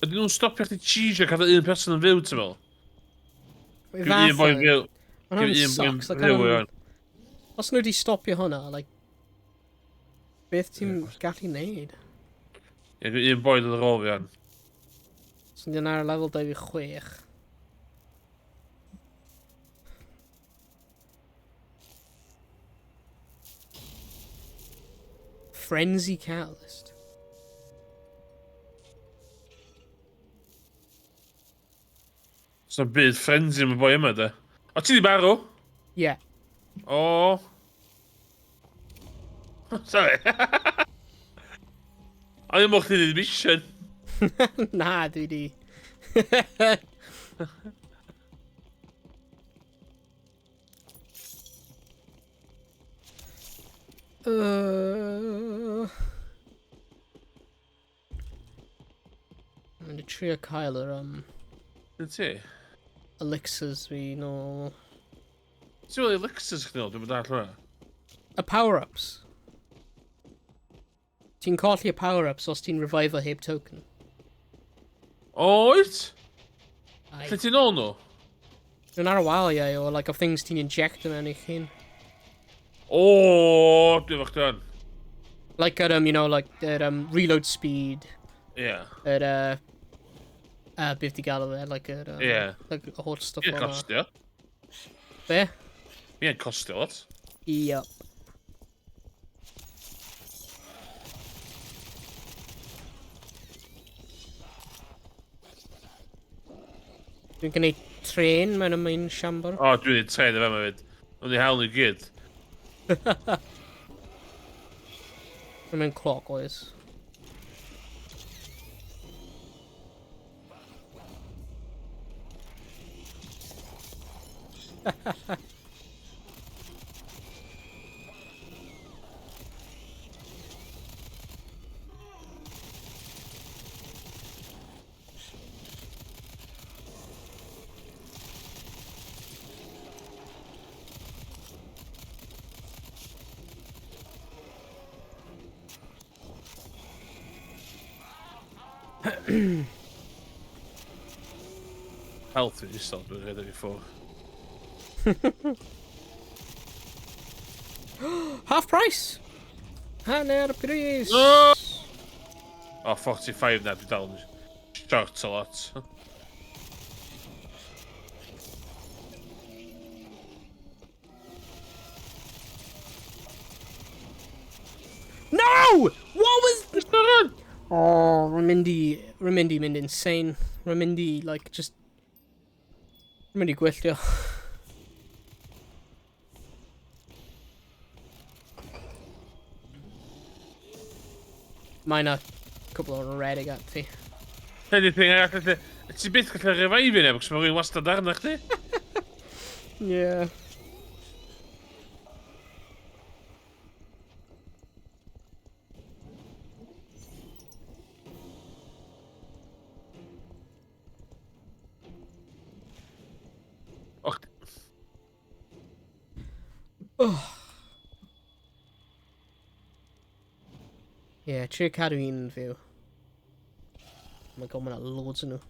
Ydyn nhw'n stopio chdi cheesio cadw un person yn fyw, ti'n meddwl? Fath Give un boi'n fyw. Hwnna'n Give un boi'n sucks. Like, fyw, hwnna'n- iawn. Os nhw wedi stopio hwnna, like, beth ti'n gallu neud? Ie, give un boi'n yn yr ôl fi, iawn. So ni'n ar level 26. Frenzy Catalyst. So byd frenzy am y boi yma, de. O, ti di marw? Ie. Yeah. O. Sorry. O'n i'n meddwl chdi di mission. Na, dwi di. I'm mynd i trio cael yr Dyn ti? elixirs fi nôl. Ti'n meddwl elixirs chdi nôl? Dwi'n mynd all hwnna. Y power-ups. Ti'n colli y power-ups os ti'n revive heb token. Oed? Aye. Lle ti'n nôl nhw? Nhw'n ar y waliau o, like, of things ti'n inject mewn i'ch hun. O, dwi'n fach dwi'n. Like, at, like, yr reload speed, Ie. yr, beth di galw fe, like, yr, Ie. like, y holl stuff Ie, o'na. costio. Be? Ie, costio lot. Yep. Dwi'n gwneud tren mewn y main siambr. O, dwi wedi tren efo yma fyd. O'n i hawl i gyd. Dwi'n mynd clockwise. Health fi'n isel, dwi'n rhedeg i ffwrdd. Half price! Hanner pris! No! O, 45 na, dwi dal yn short a lot. No! What was... What's going on? Oh, rwy'n mynd i... Rwy'n mynd i mynd insane. Rwy'n mynd i, like, just... Rwy'n mynd i gwylltio. Mae yna cwbl o redeg at ti. Anything arall, felly... Ti byth gallu revive neb, cos mae rhywun wastad arna chdi. Yeah. Och, Yeah, trio cadw un yn fyw. Oh my god, mae yna loads yn nhw.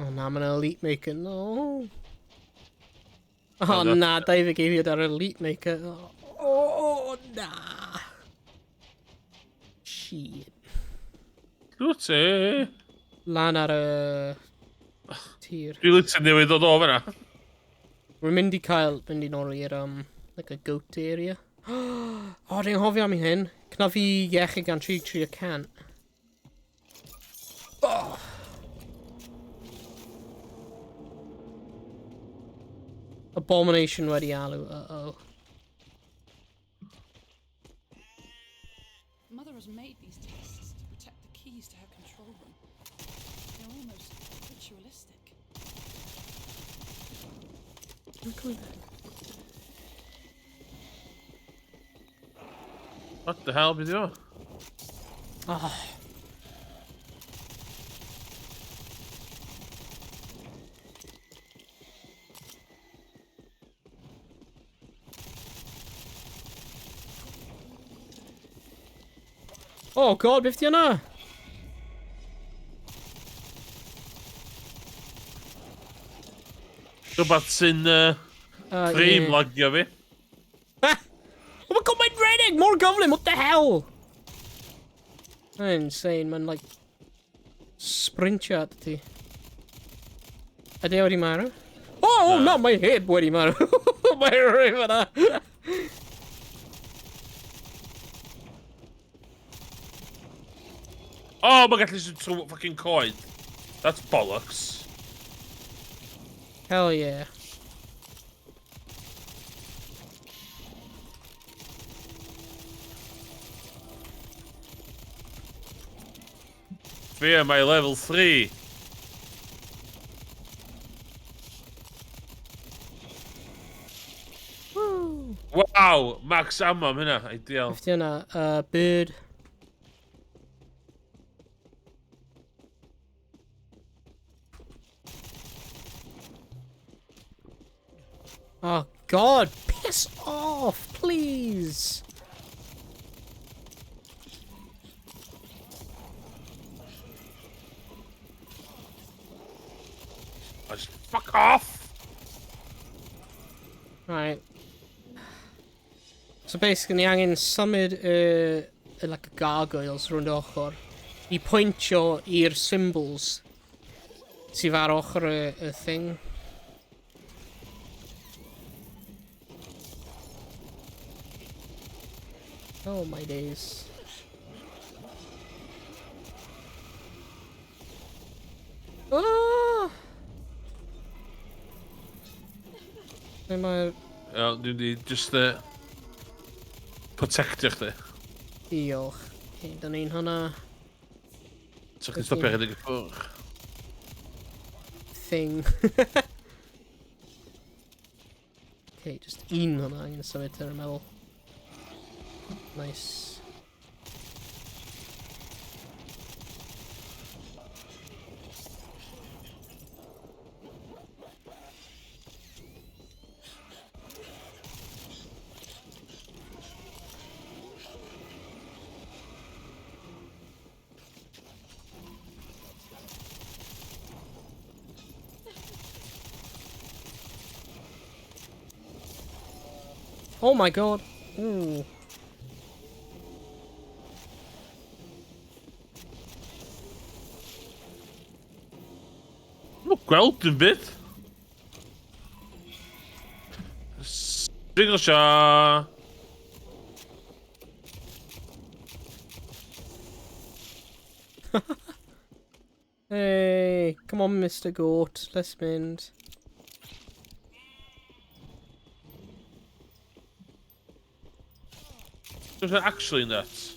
Oh, na, mae'n elite maker, no. Oh, No, na, David gave you that elite maker. Oh, na. Shit. Dwi ti? Lan ar y tir. Dwi literally newydd ddod o fyna. Rwy'n mynd i cael, mynd i nôl i'r, like a goat area. Oh, dwi'n hoffi am i hyn. Cynna fi iechyd gan 33 y cant. Oh. Abomination wedi alw, uh-oh. Mother has made these tests to protect the keys to her control room. They're almost ritualistic. I'm coming back. What the hell, beth yw? Oh. Oh God, beth di hwnna? Rhywbeth sy'n frame lagio fi. Oh my God, mae'n redeg! Mor gyflym, what the hell? Mae'n insane, mae'n like sprintio at ti. Ydy e wedi marw? Oh, oh no, mae heb wedi marw. Mae'n rhoi fyna. Oh, mae'n gallu sy'n trwy fucking coed. That's bollocks. Hell yeah. Fear my level 3. Woo. Wow, max ammo am hynna, ideal. Beth di hwnna? Bird. Oh God, piss off, please. I just fuck off! Right. So basically, ni angen symud y like, gargoyles rownd ochr i pwyntio i'r symbols sydd ar ochr y thing. Oh my days. Oh! Lle mae'r... Iawn, dwi'n di just protectio chdi. Diolch. Okay, dyna un hwnna. So chdi'n stopio rhedeg i ffwrdd. Thing. Okay, just un hwnna angen symud ar y meddwl. Nice. Oh my God. Ooh. Dwi'n gweld dim byd. Single shot. Hey, come on, Mr. Goat. Let's mynd. Dwi'n actually nuts.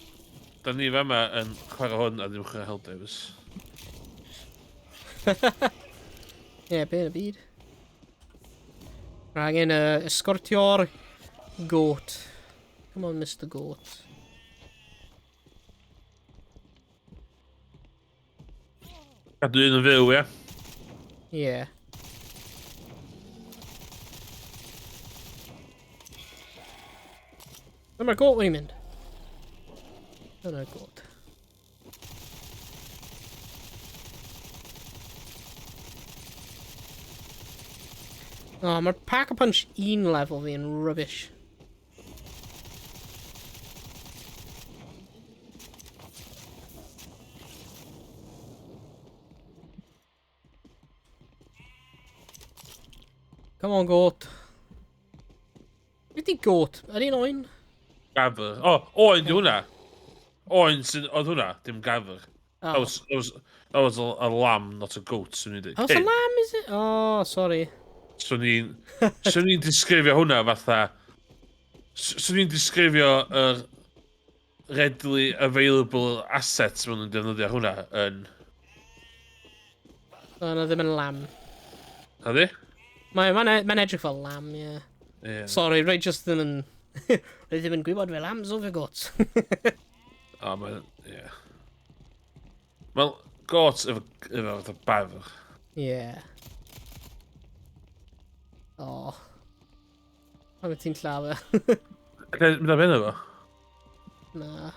Da ni fama yn chwarae hwn a ddim chwarae Helldivers. Ie, yeah, be yn y byd. Rhaid angen escortio'r goat. Come on, Mr. Goat. Cadw un yn fyw, ie? Yeah. Ble mae'r goat wedi mynd? Dyna'r goat. Oh, mae'r Pack-a-Punch un level fi yn rubbish. Come on, goat. Beth di goat? Ydy'n oen? Gafr. O, oh, oen di hwnna. Oen sy'n... Oedd hwnna, dim gafr. Oh. That was a lamb, not a goat, swn i'n dweud. Oh, it's a lamb, is it? Oh, sorry. Swn i'n disgrifio hwnna fatha... Swn i'n disgrifio yr readily available assets maen nhw'n defnyddio hwnna yn... Oh, no, ddim yn lamb. Ydy? Mae'n ma edrych fel lamb, ie. Yeah. Yeah. Sorry, rhaid just ddim yn... rhaid ddim yn gwybod fel lambs o fe goats. O, mae'n... Ie. Wel, goat efo fatha bafr. Yeah. Oh. Pam wyt ti'n lladd e? Mynd am hynny fo? Na.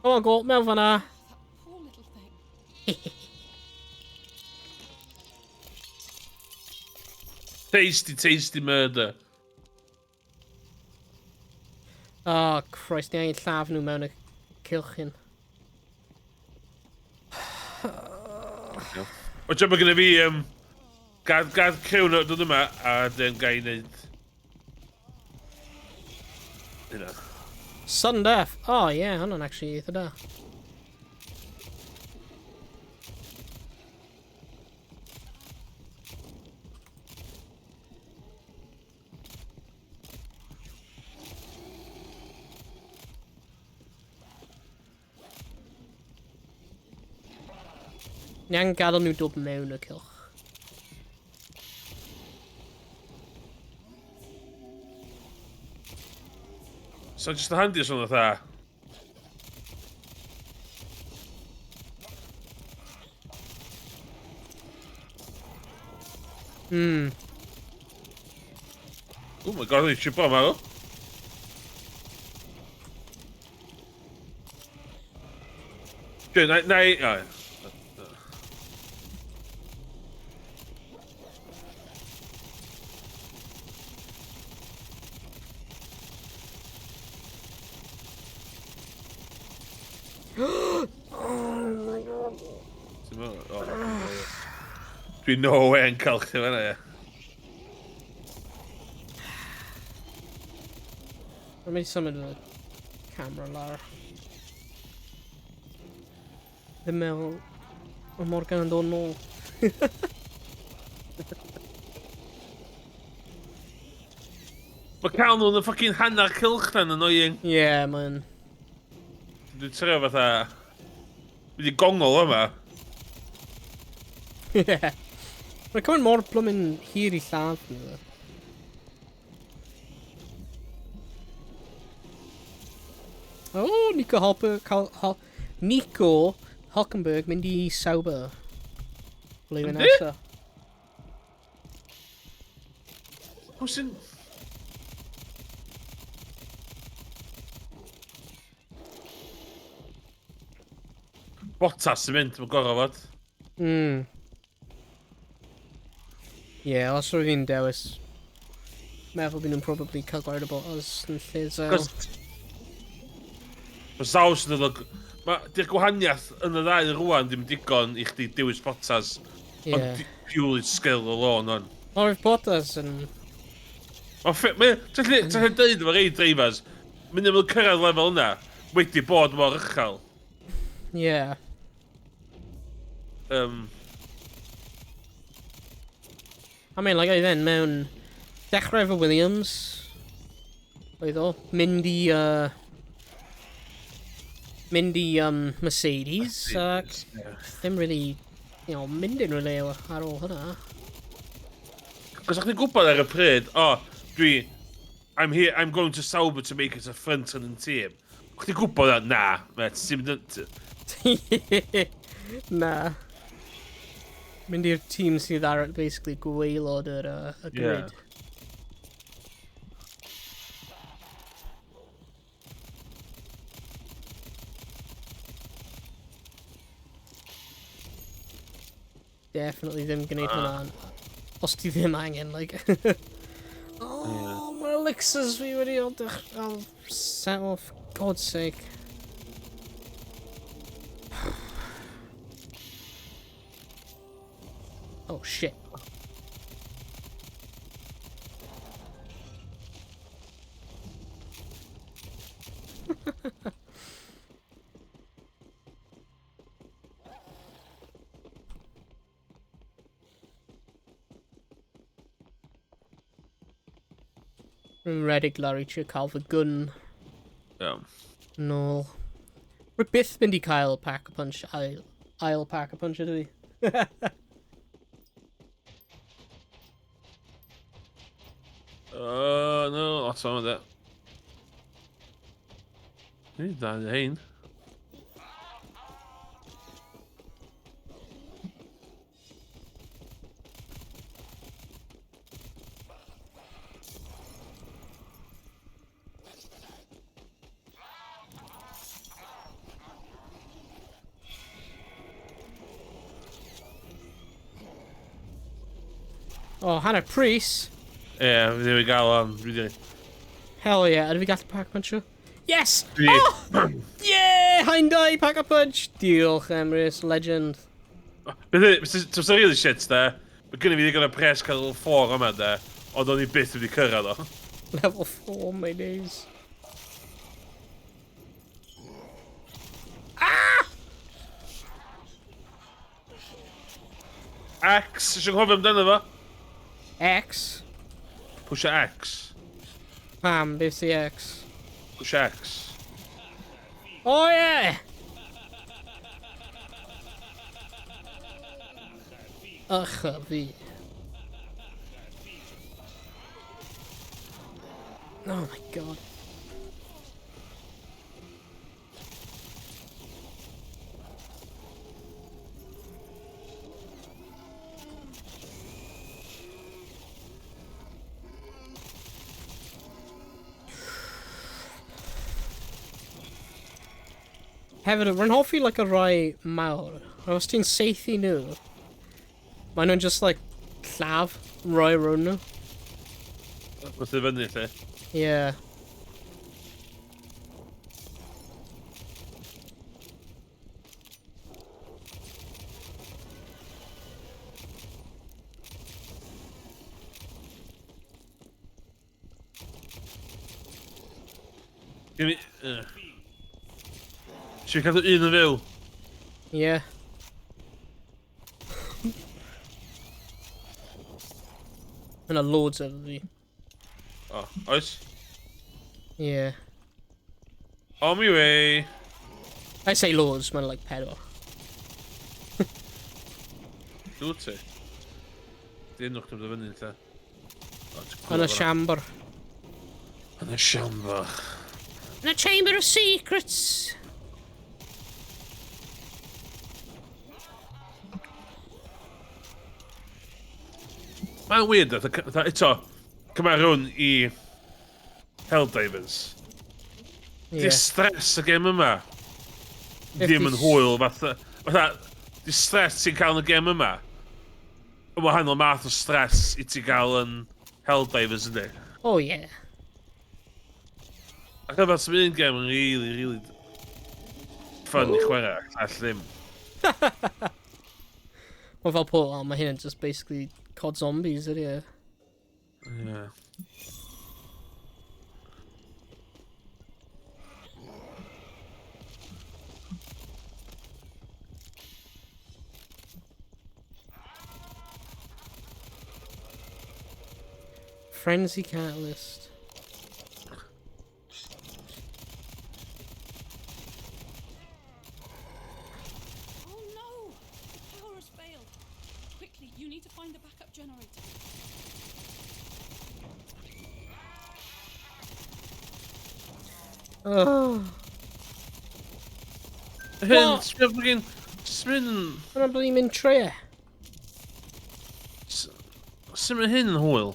Come on, go, mewn fanna. That poor little thing. Tasty, tasty murder. Oh, Christ, ni angen lladd nhw mewn y cylch hyn. O, ti'n mae gennym fi, gad criw nhw dod yma, a dyn gai wneud... Hynna. Sudden death. Oh, yeah, hwnna'n actually eitha da. Ni angen gadael nhw dod mewn y cylch. So just yn handi os o'n fatha... Oh my god, eisiau bod yma, o. Na, na, o. Oh my god. Dwi no way yn cael chdi fan'na, ie. Let me symud y camera lawr. Ddim meddwl mae Morgan yn dod nôl. Mae cael nhw'n y fucking hanner cylch na'n annoying. Ie, yeah, mae'n... Dwi'n trio fatha... Dwi wedi gongol yma. Ie. Mae'n cymryd mor blwmyn hir i lladd nhw. Ddo. Oh, Nico Hopper, Nico Hulkenberg mynd i Sauber. Blwyddyn Yndi? nesa. Pwy sy'n... Bottas sy'n mynd, mae'n gorau fod. Ie, yeah, os roedd fi'n dewis, meddwl bydd nhw'n probably cael gwared o Bottas yn lle Zhou. Cos... Mae Zhou sy'n dod o... Mae... Di'r gwahaniaeth yn y ddau rwan ddim digon i chdi dewis Bottas. Ie. Ond purely skill alone, on. Ond Bottas yn... Mae'n ffi... Ti'n gallu deud efo rei drivers, mynd yn cyrraedd lefel yna, wedi bod mor uchel. Ie. Yeah. I mean, like, oedd e'n mewn... Dechrau efo Williams, oedd o, mynd i, Mercedes, ac ddim really, mynd yn really ar ôl hwnna. Cos o'ch chi'n gwybod ar y pryd, oh, dwi, I'm here, I'm going to Sauber to make it a front-running team. O'ch chi'n gwybod na, mate, ti'n mynd... Na. Mynd i'r tîm sydd ar, basically, gwaelod yr y grid. Definitely ddim gwneud hwnna. Os ti ddim angen, like. Oh, mae elixirs fi wedi o set off, God's sake. Oh, shit. Rwy'n redig lawr i trio cael fy gun. Nôl. Rwy byth mynd i cael Pack-a-Punch, ail Pack-a-Punch ydw i. No, lot o'n de. Ni da hein. Oh, hanner pris. Ie, yeah, fi ddim yn gael o'n. Dwi di... Hell yeah, ydw fi gallu pack punch-o? Yes! Dwi... Oh! Yeah! Hyundai pack a punch! Diolch, Emrys, legend. Beth yw, ti'n really shit, de? Mae gynnu fi ddigon o pres cael level 4 yma, de. Ond o'n i byth wedi cyrraedd o. Level 4, my days. Ah! X, eisiau nghofio amdano fo? X? Pwysio X. Pam, beth sy X? Pwysio X. Oh yeah! Ych a fi. Oh my god. Hefyd, rwy'n hoffi like, y rai mawr. Os ti'n seithi nhw, maen nhw'n just like lladd roi rhwng nhw. Wrth i fyny, lle. Yeah. Give me... Si'n cadw un yn fyw? Yeah. Yna loads efo fi. O, oes? Yeah. On my way. I say loads, mae'n like pedwar. Dwi ti? Di enwch chdi'n dod fyny, lle. Yn y siambr. Yn y siambr. Yn y Chamber of Secrets! Mae'n weird, fatha, eto, cymarwn i Helldivers. Yeah. Di stress y gêm yma ddim yn hwyl, fatha, di stress ti'n cael yn y gêm yma yn wahanol math o stress i ti gael yn Helldivers, yndi? Oh yeah. Ac efo sy'n un gêm yn really, really fun i chwarae, all ddim. Mae fel po, oh, mae hyn yn just basically COD Zombies, ydy e? Yeah. Frenzy Catalyst. Oh no! The power has failed. Quickly, you need to find the backup generator. Oh. Hyn, sbio fucking... Sbio... Hwna'n blin mynd tre. Sut mae hyn yn hwyl?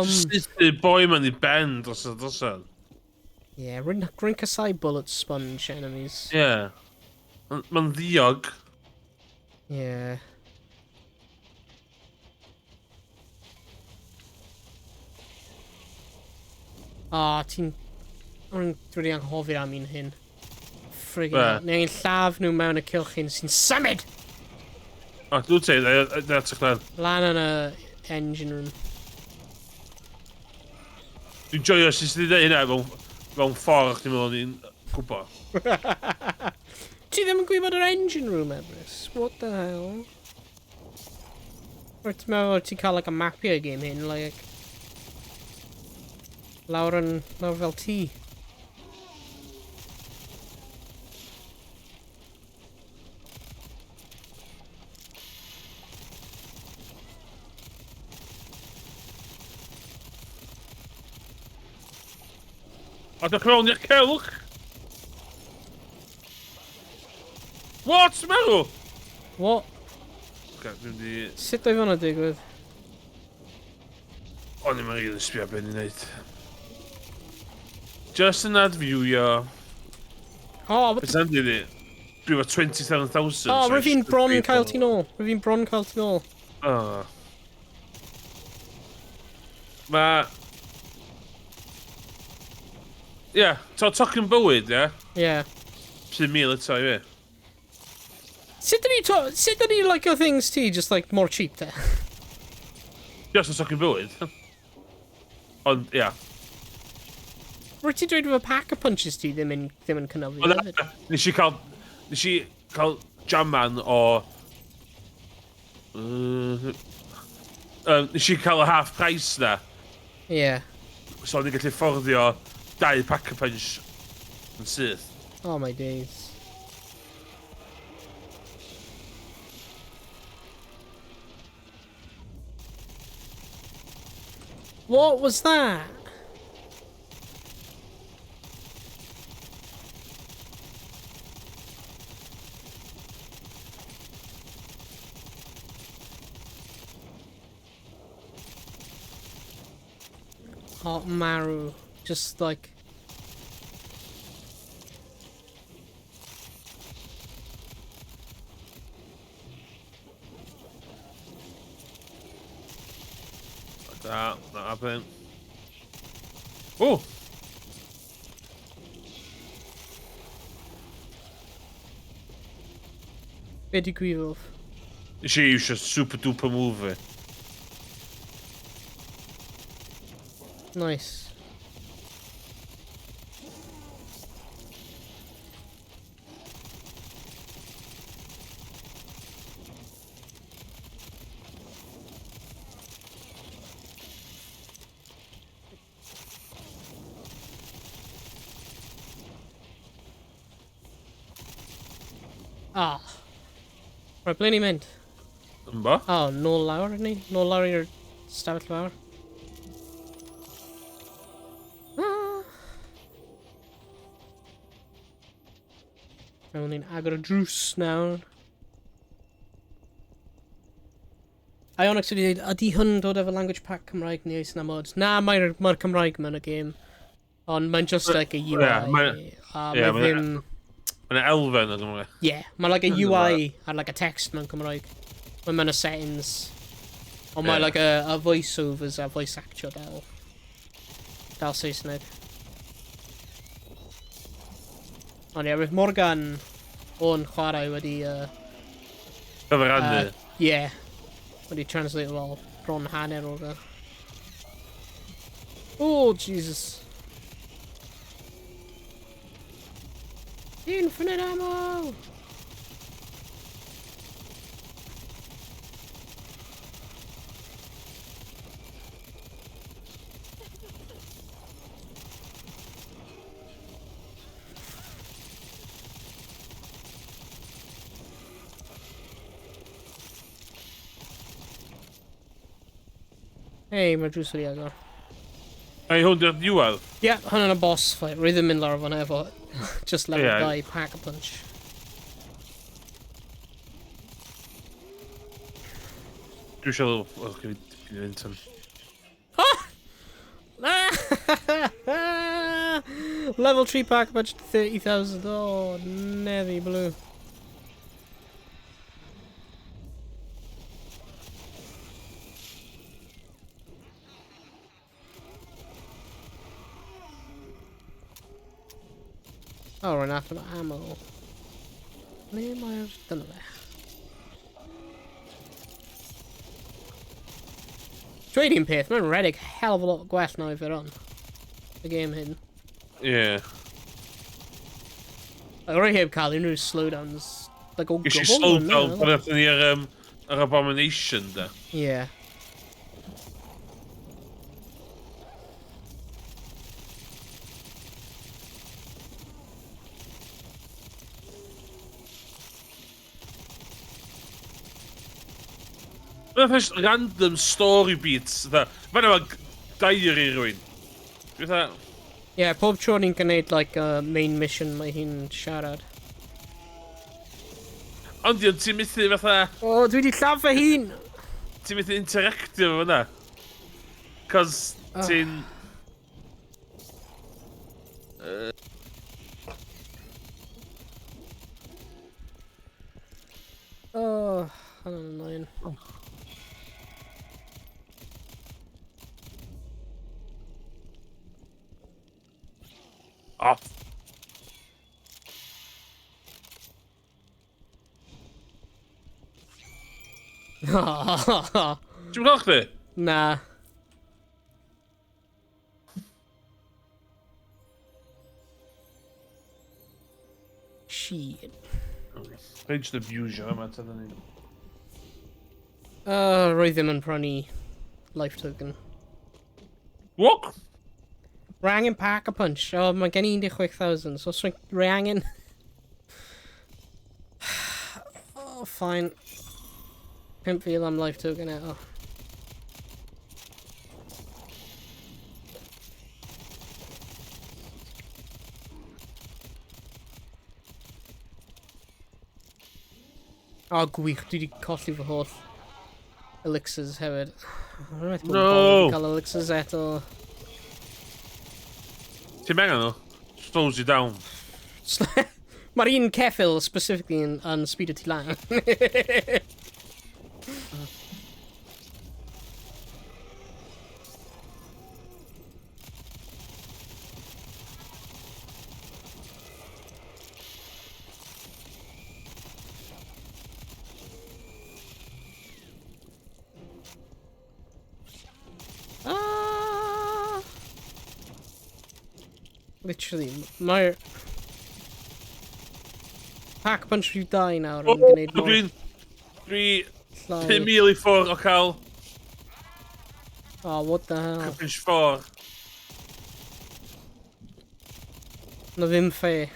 Syth boi ma'n i ben dros y drosodd. Yeah, rwy'n casau bullet sponge enemies. Yeah. Mae'n ddiog. Yeah. Ah, ti'n... Rwy'n dwi wedi anghofio am un hyn. Friggin' Be? hell. Ni angen lladd nhw mewn y cylchyn sy'n symud! O, dwi'n te, na ti chdan. Lan yn y engine room. Dwi'n joio sut ti 'di deud hynna mewn ffordd chdi'n meddwl o'n i'n gwybod. Ti ddim yn gwybod yr engine room, Emrys? What the hell? Or ti'n meddwl ti'n cael like a mapio game hyn, like... Lawr yn... lawr fel tŷ. A dych mewn i'r cylch! What? Marw? What? Oce, dwi'n mynd i... Sut oedd hwnna digwydd? O'n i'n rili sbio beth ni'n neud. Just yn adfywio. Oh, what Beth am di? Dwi efo 27,000. Oh, so I rwyf fi'n should bron be cael ti nôl. Rwyf fi'n bron cael ti nôl. Oh. Mae... Ie, yeah, to tocyn bywyd, ie? Yeah. 5,000 eto i fi. Sut dyn ni, sut dyn ni like o things ti, just like more cheap te? Just y tocyn bywyd. Ond, ie. Yeah. Rwyt ti'n dweud efo pack of punches ti ddim yn, ddim yn cynyddu hefyd? Nes i cael jaman o... Nes i cael y half price na. Ie. Yeah. So o'n i'n gallu fforddio dau pack of punch yn syth. Oh my days. What was that? Oh, Maru. Just like... Like that, that happened. Oh! Be digwyddodd? Nes i iwsio super duper move fi. Nice. Ah. Right, ble ni'n mynd? Ymbo? Oh, nôl lawr ni? Nôl lawr i'r stafell fawr. Ah. Mewn ni'n agor y drws nawr. Ionix wedi dweud, ydy hwn dod efo language pack Cymraeg neu oes na mods? Na, mae'r mae Cymraeg mewn y game. Ond mae'n just like a UI. Ie, a ie, mae ddim... Mae'n elfen o Gymraeg. Yeah, mae like a UI a like a text mewn Cymraeg. Mae mewn y settings. Ond mae like a voiceovers a voice actio dal. Dal Saesneg. Ond ie, roedd Morgan o'n chwarae wedi... Cyfrannu. Yeah. Wedi translate fel bron hanner o'r... Oh, Jesus. Infinite ammo! Hey, mae'r drws wedi agor. Ei, hwn di'r diwedd? Ie, yeah, hwn yn y boss fight. Rwy ddim mynd lawr fan efo. Just level Ie. 2 pack a punch. Dwi eisiau... O, gyd i fynd tan. Level 3 pack a punch, 30,000. Oh, nevy blue. Oh, rwy'n after ammo. Ble mae'r... Dyna fe. Dweud un peth, mae'n redeg hell of a lot gwell na i fer on. Y game hyn. Ie. Like, rwy heb cael unrhyw slowdowns. Like, o Ges i gwbl. slowdown pan aethon ni'r yr Abomination, da. Yeah. Mae'n just random story beats. Mae'n efo diary rhywun. Fatha, Yeah, pob tro ni'n gwneud, like, a main mission, mae hi'n siarad. Ond ie, ti'n methu fatha... O, oh, dwi wedi lladd fy hun! Ti'n methu interactio efo hwnna. Cos ti'n... Oh, hwnna'n annoying. Off. Ti'n gweld chdi? Na. Shit. Rhaid just abuse yma, ta ni. Roedd ddim yn prynu life token. Walk! Rwy angen pack a punch. O, oh, mae gen i 16,000, so os rwy angen... Oh, fine. 5,000 am life token eto. O, oh, gwych, dwi wedi colli fy holl elixirs hefyd. Rwy'n methu bod yn No! cael elixirs eto. Ti'n angen nhw? Slows you down. Mae'r un ceffyl specifically yn speed ti lan. Ah! Literally, mae'r... Pack punch rhyw 2 nawr yn gwneud mor Dwi'n... Dwi... llai. 5,000 i ffwrdd o cael Oh, what the hell. Punch 4. Na ddim fair.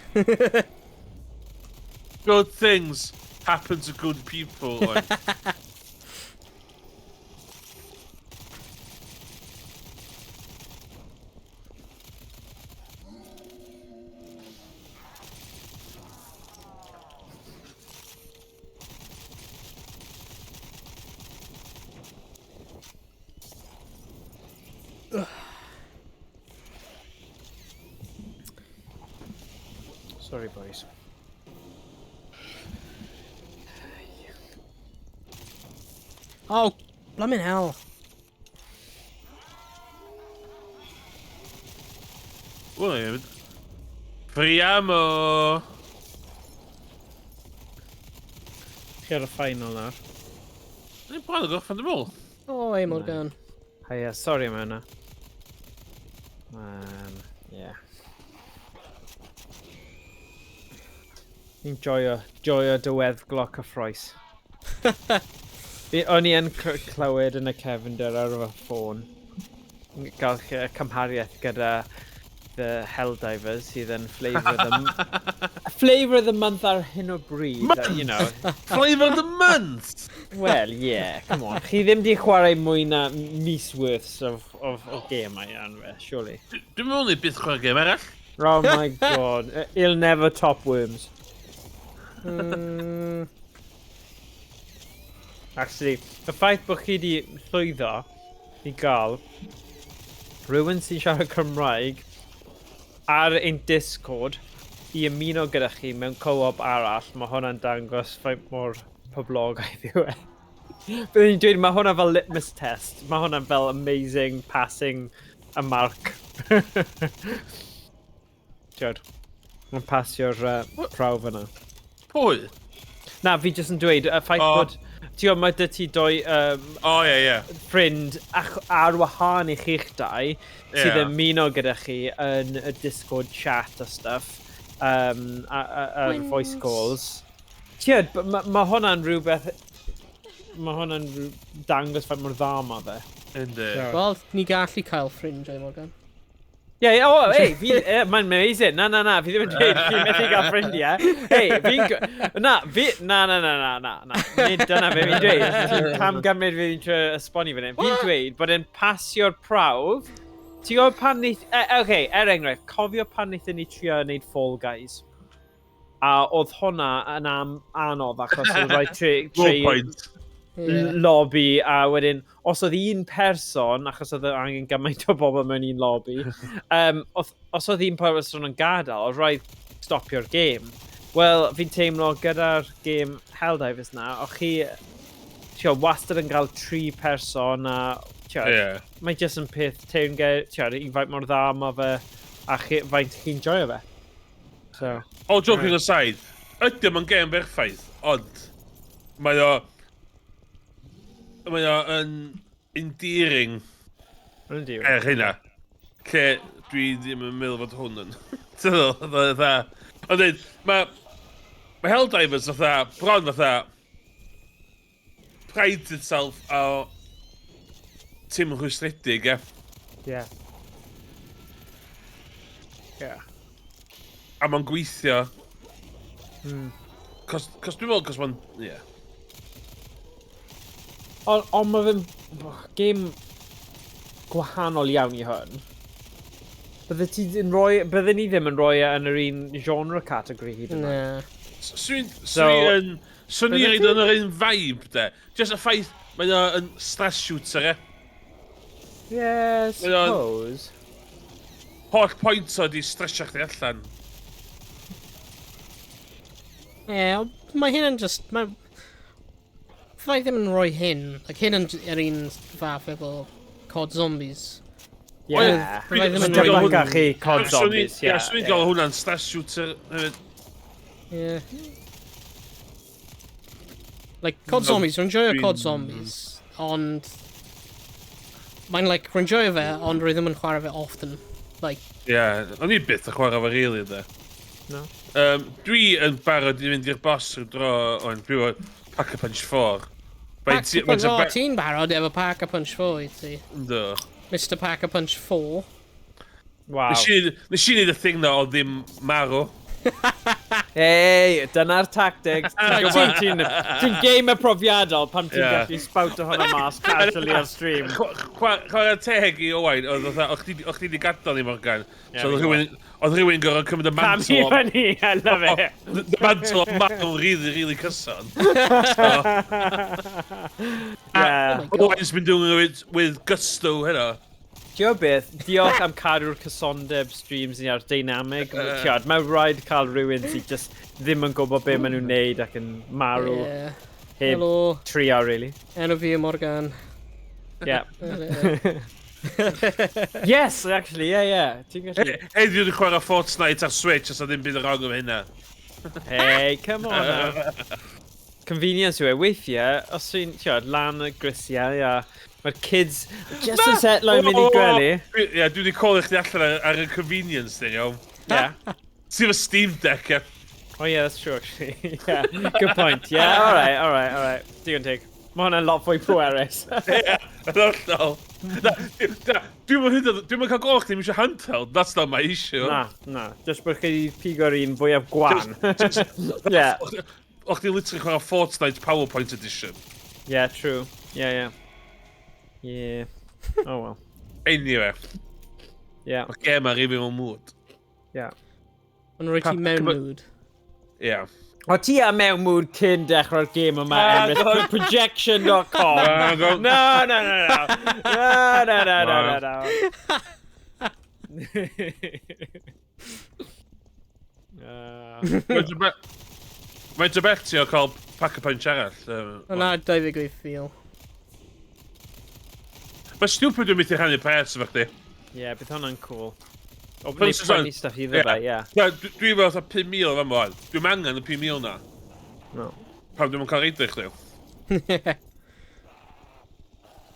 Good things happen to good people. Like. Sorry, boys. Oh, blimmin' hell. Wel, ie. Free ammo! Chi ar y final nawr. Ni'n bron o gorffen, dwi'n meddwl. Oh, hey, Morgan. Hiya, sorry am hwnna. Yeah. Ni'n joio diweddglo cyffroes. O'n i yn clywed yn y cefndir ar fy ffôn. Gael cymhariaeth gyda The Helldivers sydd yn flavour of the, flavour of the month ar hyn o bryd. Month? You know. Flavour of the month! Well, yeah, come on. Chi ddim di chwarae mwy na mis worth of gemau an fe, surely. Dwi'n meddwl ni byth chwarae gêm arall. Oh my god. He'll never top worms. Actually, y ffaith bod chi di llwyddo i gael rhywun sy'n siarad Cymraeg ar ein Discord i ymuno gyda chi mewn co-op arall, mae hwnna'n dangos faint mor poblogaidd yw e. Byddwn i'n dweud, mae hwnna fel litmus test. Mae hwnna'n fel amazing passing a mark. Tiod, mae'n pasio'r prawf yna. Pwy? Na, fi jyst yn dweud, y ffaith bod... Ti'n gwybod, mae dy ti doi O, ie, ie. ffrind ar wahân i chi'ch dau sydd yn ymuno gyda chi yn y Discord chat a stuff, a'r voice calls. Ti'n gwybod, ma hwnna'n rhywbeth... Mae hwnna'n dangos faint mor dda ma fe. Yndi. Wel, ni gallu cael ffrindiau, Morgan. Ie, oh, ei, fi, mae'n amazing. Na, na, na, fi ddim yn dweud, fi'n methu gael ffrindiau. Ei, fi'n... Na, fi... Na, na, na, na, na, na. Nid dyna fe fi'n dweud. Ti'n cam gymryd fi'n trio esbonio fan hyn. Fi'n dweud bod e'n pasio'r prawf. Ti'n gwybod pan neith... Oce, er enghraifft, cofio pan wnaethon ni trio wneud Fall Guys. A oedd hwnna yn anodd achos oedd rhaid Low point. Lobby, a wedyn, os oedd un person, achos oedd angen gymaint o bobl mewn un lobby, os oedd un person yn gadael, oedd rhaid stopio'r gêm. Wel, fi'n teimlo gyda'r gêm Helldivers na, o'ch chi, tio, wastad yn cael tri person a, tio, mae jyst yn peth teyrnged, tio, i faint mor dda mae fe, a chi, faint chi'n joio fe. So, All joking aside, ydy o'n gêm berffaith, ond mae o yn endearing Mae'n er hynna. Lle dwi ddim yn meddwl fod hwn yn. Ti'n meddwl, fatha. Ond dweud, mae Helldivers fatha, bron fatha, prides itself o tim rhwystredig, ie. A mae'n gweithio. Cos dwi'n meddwl, cos mae'n. Ie. Yeah. Ond on mae fe'n gêm gwahanol iawn i hwn. Bydde ti yn rhoi, bydde ni ddim yn rhoi e yn yr un genre category hyd yn oed. Na. Swn So- i'n... Swn i'n Bydde rhaid yn yr un vibe, de. Just y ffaith, mae o yn stress shooter, e. Yeah, Mae o'n- suppose. Holl pwynt o di stressio chdi allan. Ie, ond mae hyn yn just. Fydda i ddim yn rhoi hyn. Like, hyn yn yr un fath efo COD Zombies. Yeah. Fydda i ddim yn Mae'n rhoi debycach i COD Zombies, Ie, ie. swn i'n gael hwnna'n stress shooter hefyd. Yeah. Like, COD No, Zombies, rwy'n joio COD Zombies, ond mae'n, like, rwy'n joio fe, ond rwy ddim yn chwarae fe often. Like, Ie, o'n i byth yn chwarae fo really, de. No. Dwi yn barod i fynd i'r boss rhyw dro, ond dwi efo Pack-a-Punch 4. Pack-a Punch, oh, ti'n barod efo Pack-a-Punch 4 i ti. Ynddo. Mr Pack-a-Punch 4. Wow. Nes i neud y thing na o ddim marw. Hey, dyna'r tactics. Ti'n gwybod ti'n gamer profiadol pan ti'n gallu spout o hwnna mas casually ar stream. Chwarae teg i Owain, oedd fatha, o'ch chdi di gadael ni, Morgan. Ie, So oedd fi'n rhywun gorfod cymryd y Cam mantle i o fyny, I love it. The mantle o marw really, really cyson. Yeah. Oh my God. Owain's been doing it with gusto, hynna. Ti'n beth, diolch am cadw'r cysondeb streams ni a'r dynamic. Tiod, mae rhaid cael rhywun sydd just ddim yn gwybod be maen nhw'n neud ac yn marw heb Helo, trio, really. Enw fi yw Morgan. Yeah. Yes, actually, yeah. Ti'n gallu. Heddiw wedi chwarae Fortnite ar Switch, os na ddim byd yn wrong efo hynna. Hey, come on now. Convenience yw e, weithiau, os ti'n, tiod, lan y grisiau a mae'r kids just yn setlo i mynd i gwely. Ie, dwi wedi call chdi allan ar y convenience thing, iawn. Ti'n efo Steam Deck, ie. Oh yeah, that's true actually. Yeah, good point. Yeah, all right, all right, all right. Digon teg. Mae hwnna'n lot fwy pwerus. Ie, yn hollol. Na, dwi'n mynd hyd dwi'n cael go chdi, eisiau handheld, that's not my issue. Na. Just bod chi wedi pigo'r un fwyaf gwan. Yeah. O'ch chdi literally chwarae Fortnite PowerPoint edition. Yeah, true. Yeah. Oh well. Anyway, mae'r gêm ar i fi mewn mood. Mae'n rhoi ti mewn mood. Ie. Yeah. O ti a mewn mood cyn dechrau'r gêm yma, Na, Emrys. go. Projection.com. Na, go. No. No. Mae'n dy bell ti o cael Pack-a-Punch arall? O na, 28,000. Mae stupid dwi'n methu rhannu pres efo chdi. Yeah, bydd hwnna'n cool. O, Fel neu Susan- prynu stuff iddo fe, ie. Na, dwi fel fatha 5,000 fan wan. Dwi'n angen y 5,000 na. No. Pam dwi'n cael reid i chdi?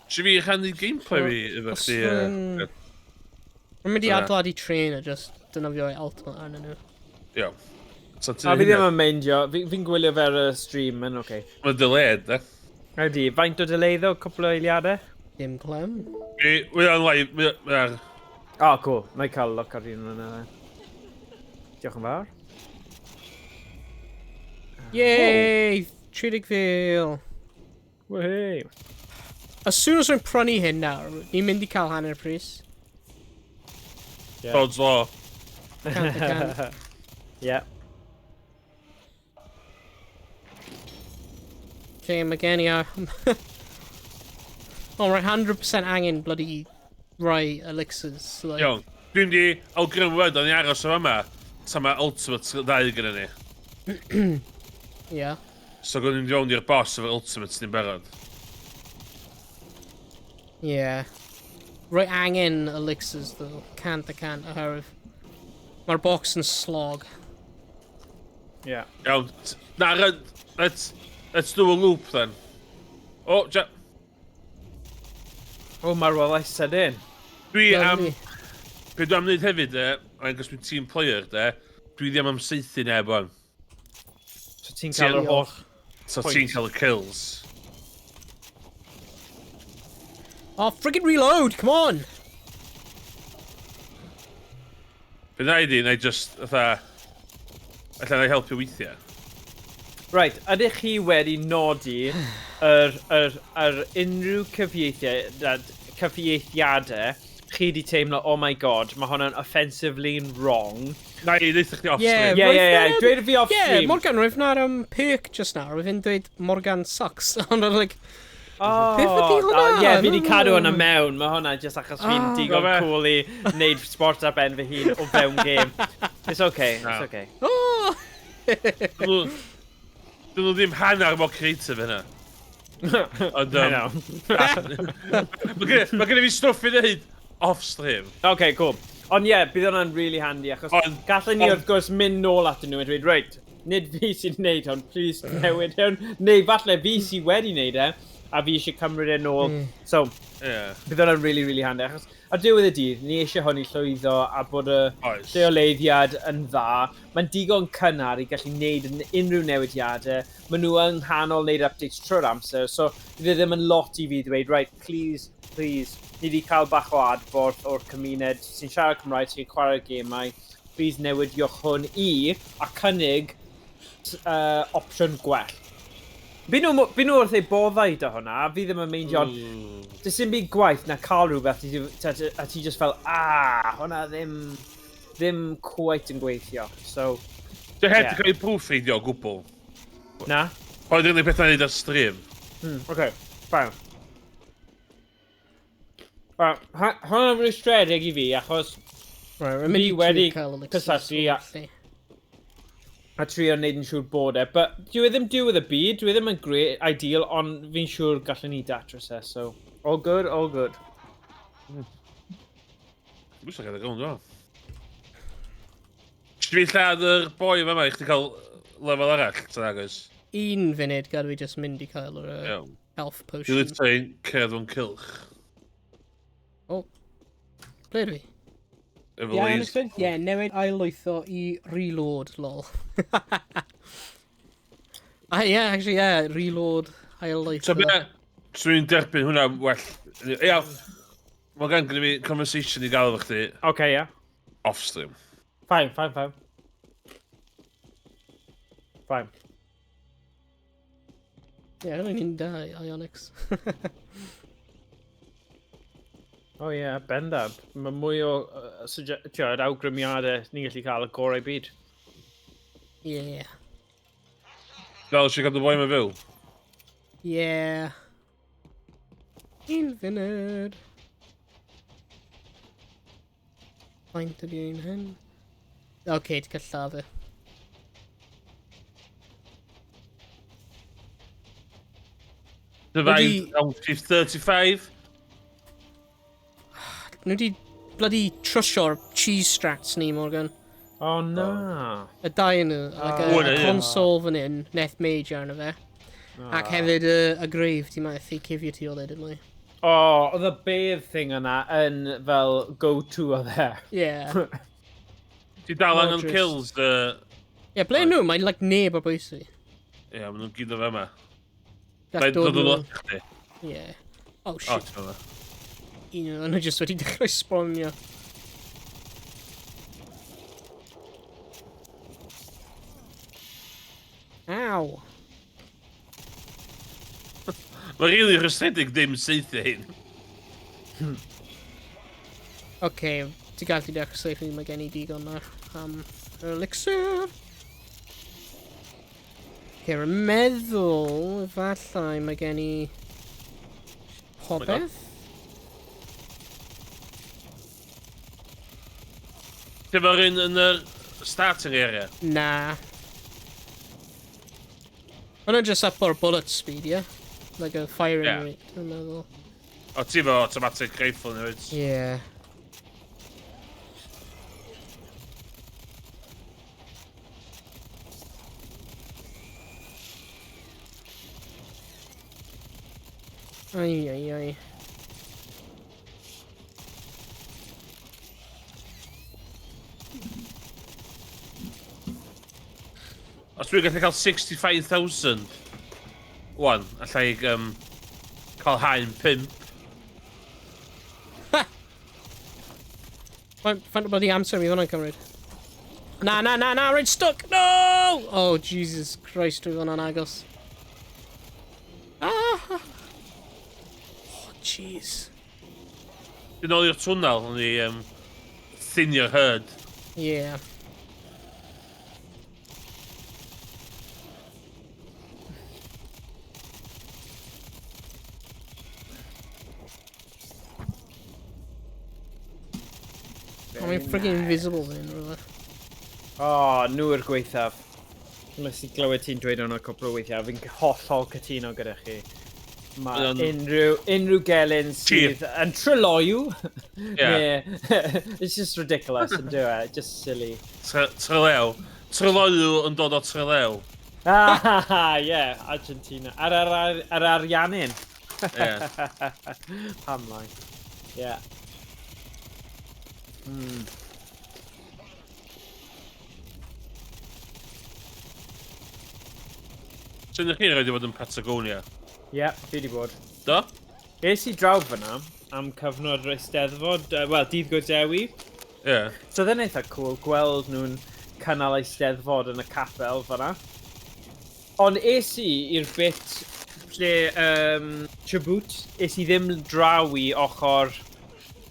Si fi rhannu gameplay fi efo Os chdi? Rwy'n mynd i Ie. adeiladu train a just defnyddio ultimate arnyn nhw. Iawn. So A fi ddim yn meindio, fi'n gwylio fe ar y stream, mae'n oce. Mae'n delayed, de. Ydy, faint o delay ddo, cwpl o eiliadau? Dim clem. Mae o'n live, mae ar. Oh, cool. Na i cael look ar un yna. Diolch yn fawr. Yay! 30,000. Wehey. As soon as rwy'n prynu hyn nawr, ni'n mynd i cael hanner pris. Yeah. God's law. 100%. Yeah. Okay, mae gen i. Oh, right, 100% angen bloody rai elixirs. Like, Iawn. Dwi'n di awgrymu wedyn ni aros o yma. Ta mae Ultimate ddau gyda ni. Yeah. So gwni mynd fewn i'r boss efo'r ultimate ni'n barod. Yeah. Rwy angen elixirs, though. 100%, oherwydd. Mae'r box yn slog. Yeah. Iawn. Na, let's do a loop then. Oh, ja... Oh, marwolaeth sydyn. Dwi am... Be dwi am wneud hefyd, e, mae'n gos dwi'n team player, de, dwi ddim am saethu neb o'n. So ti'n cael yr holl... So ti'n cael y kills. Oh, friggin' reload, come on! Be na i di, na i just, fatha... Alla na i helpu weithiau. Right, ydych chi wedi nodi yr unrhyw cyfieithiadau chi wedi teimlo, oh my god, mae hwnna'n offensively wrong. Na i ddeutha chdi off stream. Yeah. Dweud fi off stream. Yeah, Morgan, roedd na'r perk just now, roedd fi'n dweud Morgan sucks, ond o'n like, oh, beth ydi hwnna? Ie, fi wedi cadw hwnna mewn, mae hwnna just achos fi'n digon cool i wneud sport ar ben fy hun o fewn game. It's okay, it's okay. Oh! Dyn nhw ddim hanner mor creative hynna. Ond, I know. Mae gen i fi stwff i ddeud off stream. Okay, cool. Ond ie, yeah, bydd hwnna'n really handy achos gallen ni wrth gwrs mynd nôl atyn nhw a dweud, reit, nid fi sy'n neud hwn, please newid hwn. Neu falle fi sy'n wedi neud e, a fi eisiau cymryd e nôl. So, bydd hwnna'n really, really handy. Achos ar diwedd y dydd, ni eisiau hwn i llwyddo a bod y lleoleiddiad yn dda. Mae'n digon cynnar i gallu neud unrhyw newidiadau. Maen nhw yng nghanol neud updates trwy'r amser, so bydd e ddim yn lot i fi ddweud, right, please, please, ni wedi cael bach o adborth o'r cymuned sy'n siarad Cymraeg, sy'n chwarae gemau, please newidiwch hwn i a cynnig opsiwn gwell. Fi nhw wrth ei boddau da hwnna, fi ddim yn meindio, ond does dim byd gwaith na cael rhywbeth a ti just fel, hwnna ddim quite yn gweithio, so... Dwi heb di cael ei proofreadio o gwbl. Na? Oedd yr unig peth na wneud ar stream. Okay, fine. Hwnna'n rwystredig i fi, achos fi wedi cysylltu a trio wneud yn siŵr bod e. But dwi e ddim diwedd y byd, dwi e ddim yn great ideal, ond fi'n siŵr gallwn ni datrys e, so all good, all good. Dwi'n siŵr gael ei gael, dwi'n. Ti fi lladd yr boi yma i chdi cael lefel arall, ta nagos? Un funud, gad fi just mynd i cael yr health potion. Dwi'n literally cerdded fo'n cylch. Oh, ble dwi? Efo Ie, laser. Ie, newid ail-lwytho i reload, lol. Ah, ie, actually, ie, reload, ail-lwytho. So be, so dwi'n derbyn hwnna well. Ia, mae gan gyda fi conversation i gael efo chdi. Okay, ie. Off stream. Fine, fine, fine. Fine. Ie, yeah, ni'n da, Ionics. Oh ie, yeah, bendant. Mae mwy o ti'od, awgrymiadau ni'n gallu cael y gorau byd. Yeah. Fel eisiau gadw boi yma fyw? Yeah. Un funud. Faint ydi un hyn? Oce, okay, ti'n cael lladd e. Survive round 35. Nhw wedi bloody trwsio'r cheese strats ni, Morgan. Oh na. Y dau yn nhw, like, Oh, y ie. console fan hyn, Neth Mage arno fe. Ac hefyd y grave, ti'n methu cuddio tu ôl e, dim mwy. Oh, oedd y bedd thing yna yn fel go-to o dde. Yeah. Ti dal angen Gorgeous. kills? Yeah, ble nhw? Mae'n like neb o bwys fi. Ie, maen nhw'n gyd o fe yma. Gall Mae'n dod dod yn nhw. lot chdi. Yeah. Oh O, shit, ti'n yma. un o'n nhw jyst wedi dechrau spawnio. Ow. Mae'n rili rhwystredig ddim saethu hyn. Okay, ti gallu dechrau saethu, mae gen i digon na am yr elixir. Okay, rwy'n meddwl, efallai mae gen i popeth. Ti'n un yn yr starting area? Na. Hwna'n just up o'r bullet speed, yeah? Like a firing Yeah. rate, dwi'n meddwl. O, ti efo automatic rifle neu wyt? Yeah. Ai, ai, ai. Os dwi'n gallu cael 65,000 wan, allai cael haen 5. Faint o bloody amser mi hwnna'n cymryd? Na, na, na, na, rwy'n stuck! No! Oh, Jesus Christ, rwy'n hwnna'n agos. Ah! Oh, jeez. Dwi'n ôl i'r twnnel, o'n i thinio'r herd. Yeah. Mae'n freaking invisible then, rhywbeth. O, nhw yw'r gweithaf. Nes i glywed ti'n dweud hwnna cwpl o weithiau, fi'n hollol cytuno gyda chi. Mae unrhyw gelyn sydd yn tryloyw. Yeah. It's just ridiculous, yn dyw e? Just silly. Trylew. Tryloyw yn dod o trylew. Ah, yeah, Argentina. Ar Ariannin. Yeah. Pam lai. Yeah. So ydych chi'n rhaid i fod yn Patagonia? Ie, yeah, fi di bod. Do? Es i draw fyna am cyfnod yr Eisteddfod, wel, Dydd Gŵyl Dewi. Ie. So oedd e'n eitha cool gweld nhw'n cynnal Eisteddfod yn y capel fyna. Ond es i i'r bit lle Chubut, es i ddim draw i ochr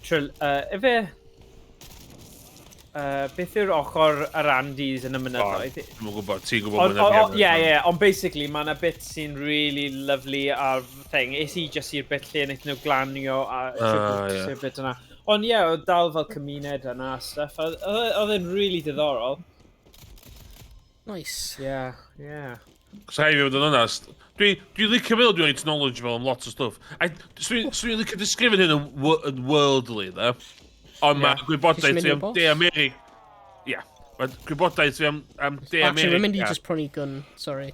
efe... Beth yw'r ochr yr Andes yn y mynyddoedd? Dwi'm yn gwybod, ti'n gwybod mwy na fi. Ie, ie, ond basically mae yna bit sy'n really lovely a'r thing. Es i just i'r bit lle wnaethon nhw glanio a Chubut, i'r bit yna. Ond ie, oedd dal fel cymuned yna a stuff. Oedd e'n really diddorol. Nice. Yeah, yeah. Cos rhaid i fi fod yn onest, dwi'n licio meddwl dwi'n reit knowledgeable am lot o stwff. Dwi'n licio disgrifio hyn yn worldly, dde. Ond mae gwybodaeth fi am De America... Ie. Mae gwybodaeth fi am De America... Actually, rwy'n mynd i just prynu gun, sorry.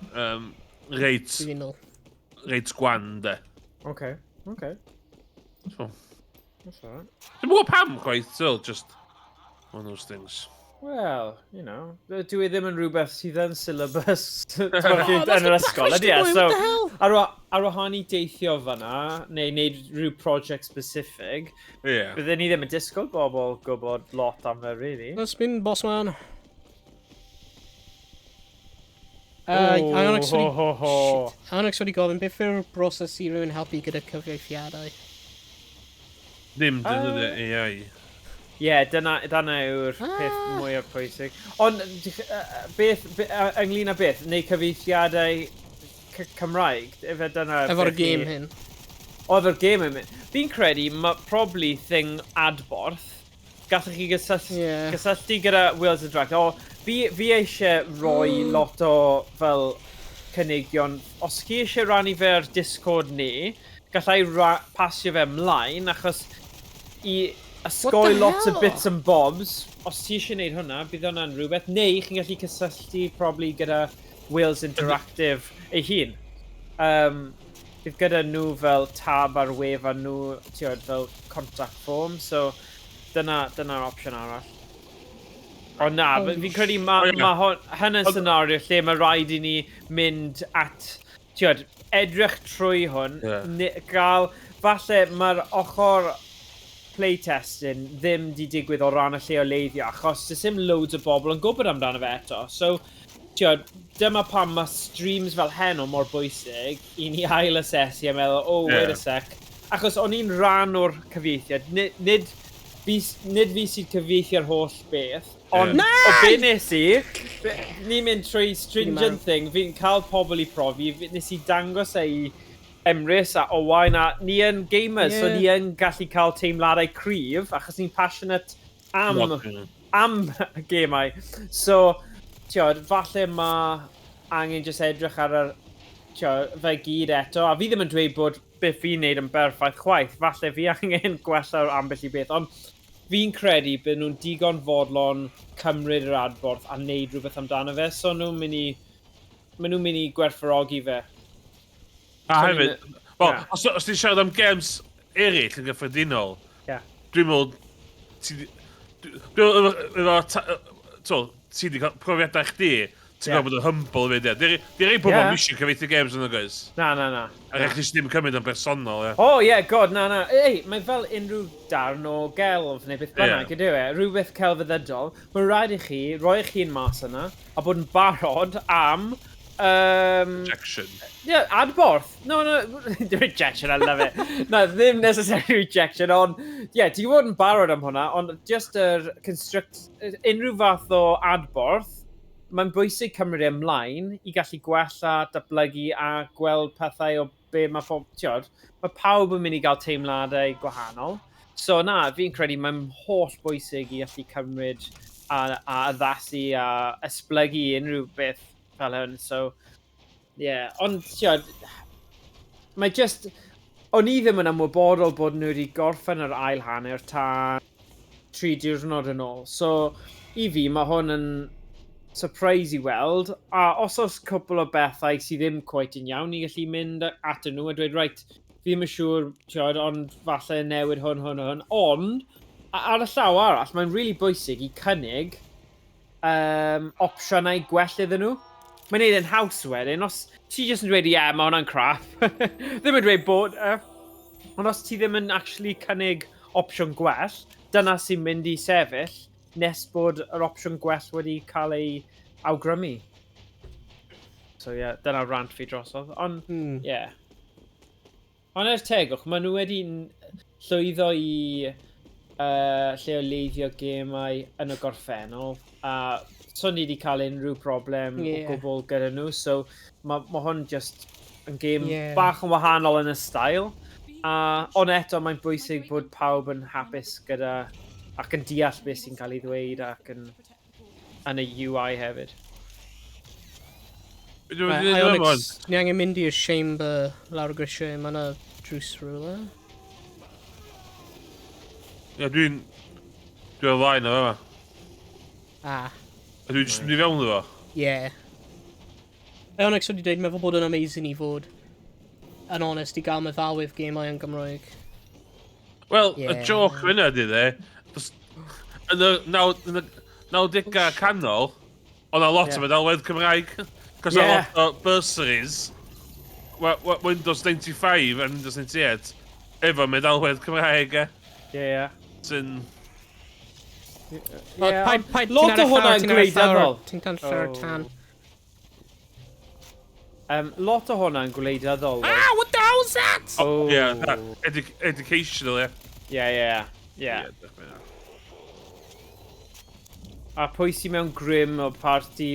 Reit... Reit gwan, de. Okay, okay. So. That's all right. Dwi'n gwybod pam, chwaith, still, just... One of those things. Well, you know, dwi ddim yn rhywbeth sydd yn syllabus yn yr ysgol, ydy e? So, ar wahân i deithio fyna, neu wneud rhyw project specific, bydden ni ddim yn disgwyl bobl gwybod lot am fe, really. That's been boss man. Ionix wedi gofyn, beth yw'r broses i rhywun helpu gyda cyfieithiadau? Ddim defnyddio AI. Ie, dyna yw'r peth mwyaf pwysig. Ond, beth, ynglyn â beth, neu cyfieithiadau Cymraeg, efe dyna... Efo'r game hyn. O, efo'r game hyn. Fi'n credu, mae probably thing adborth. Gallwch chi gysylltu gyda Wales Interactive. O, fi eisiau rhoi lot o, fel, cynigion. Os chi eisiau rannu fe ar Discord ni, gallai pasio fe ymlaen, achos i... Ysgoi lot o bits and bobs. Os ti eisiau gwneud hwnna, bydd hwnna'n rhywbeth. Neu chi'n gallu cysylltu probably gyda Wales Interactive ei hun. Bydd gyda nhw fel tab ar wefan nhw, ti'n fel contact form. So dyna'r opsiwn arall. Ond na, fi'n credu mae hyn yn scenario lle mae rhaid i ni mynd at, ti'n edrych trwy hwn, gael, falle mae'r ochr playtesting ddim di digwydd o ran y lleoleiddio, achos does dim loads o bobl yn gwybod amdano fe eto. So, ti'n dyma pam mae streams fel heno mor bwysig i ni ail-asesu a meddwl, oh, wait a sec. Achos o'n i'n rhan o'r cyfieithiad. Nid fi sy'n cyfieithio'r holl beth, ond o be nes i, ni'n mynd trwy stringent thing, fi'n cael pobl i profi, nes i dangos e i Emrys a Owain, a ni yn gamers, so ni yn gallu cael teimladau cryf, achos ni'n passionate am gemau. So, ti'n falle mae angen jyst edrych ar yr tio, fe gyd eto, a fi ddim yn dweud bod beth fi'n neud yn berffaith chwaith, falle fi angen gwella ambell i beth, ond fi'n credu bydd nhw'n digon fodlon cymryd yr adborth a neud rhywbeth amdano fe, so nhw'n mynd i, maen nhw'n mynd i gwerthfawrogi fe. A hefyd, wel, yeah. Os ti'n siarad am games eraill yn gyffredinol, yeah. Dwi'n meddwl, dwi'n meddwl, ti wedi cael profiadau chdi, ti'n yeah. Gwybod bod yn humble hefyd, ie. Di rei pobl yeah. eisiau cyfeithio games yn oes? Na, na, na. A rhaid chi ddim cymryd yn bersonol, ie. Oh, yeah, god, na, na. Ei, mae fel unrhyw darn o gelf neu beth bynnag, yeah. Ydyw e, rhywbeth celfyddydol, mae'n rhaid i chi roi eich hun mas yna a bod yn barod am Rejection. Yeah, adborth. No, no, rejection, I love it. Na, ddim necessarily rejection, ond, yeah, ti'n gwybod yn barod am hwnna, ond just yr construct, unrhyw fath o adborth, mae'n bwysig cymryd e ymlaen i gallu gwella, datblygu a gweld pethau o be mae phob, tiod, mae pawb yn mynd i gael teimladau gwahanol. So na, fi'n credu mae'n holl bwysig i allu cymryd a addasu a esblygu unrhyw beth fel hyn, so, yeah. Ond, tiod, mae just, o'n i ddim yn ymwybodol bod nhw wedi gorffen yr ail hanner tan 3 diwrnod yn ôl. So, i fi, mae hwn yn surprise i weld, a os oes cwpl o bethau sydd ddim quite yn iawn, ni gallu mynd atyn nhw a dweud, right, fi ddim yn siŵr, tiod, ond falle newid hwn, hwn, hwn. Ond, ar y llaw arall, mae'n really bwysig i cynnig opsiynau gwell iddyn nhw. Mae'n neud e'n haws wedyn, os ti jyst yn dweud, ie, yeah, mae hwnna'n crap. Ddim yn dweud bod, ond os ti ddim yn actually cynnig opsiwn gwell, dyna sy'n mynd i sefyll nes bod yr opsiwn gwell wedi cael ei awgrymu. So ie, yeah, dyna rant fi drosodd. Ond, ie. Yeah. Ond er tegwch, maen nhw wedi llwyddo i lleoleiddio gemau yn y gorffennol, a so ni wedi cael unrhyw broblem o gwbl gyda nhw, so mae ma hwn just yn gêm bach yn wahanol yn y style, a ond eto mae'n bwysig bod pawb yn hapus gyda ac yn deall beth sy'n cael ei ddweud ac yn y UI hefyd. Ionix, ni angen mynd i'r chamber lawr y grisiau, mae yna drws rhywle. Ie, dwi'n o flaen o fama. Ah. A dwi'n jyst mynd i fewn iddo fo. Ie. Ionix wedi dweud, meddwl bod yn amazing i fod yn honest i gael meddalwedd gemau yn Gymraeg. Wel, y joke fyna di dde, yn y 90au canol, oedd 'na lot o meddalwedd Cymraeg. Cos yeah. Lot o bursaries, Windows 95 and Windows 98, efo meddalwedd Cymraeg, e. Ie, ie. Sy'n... Ie, lot o hwnna'n gwleidyddol. Ti'n tan llawr tan. Lot o hwnna'n gwleidyddol. Ah, what the hell is that? Oh, yeah, educational, ie. Ie, ie, ie. A pwy sy'n mewn grym o parti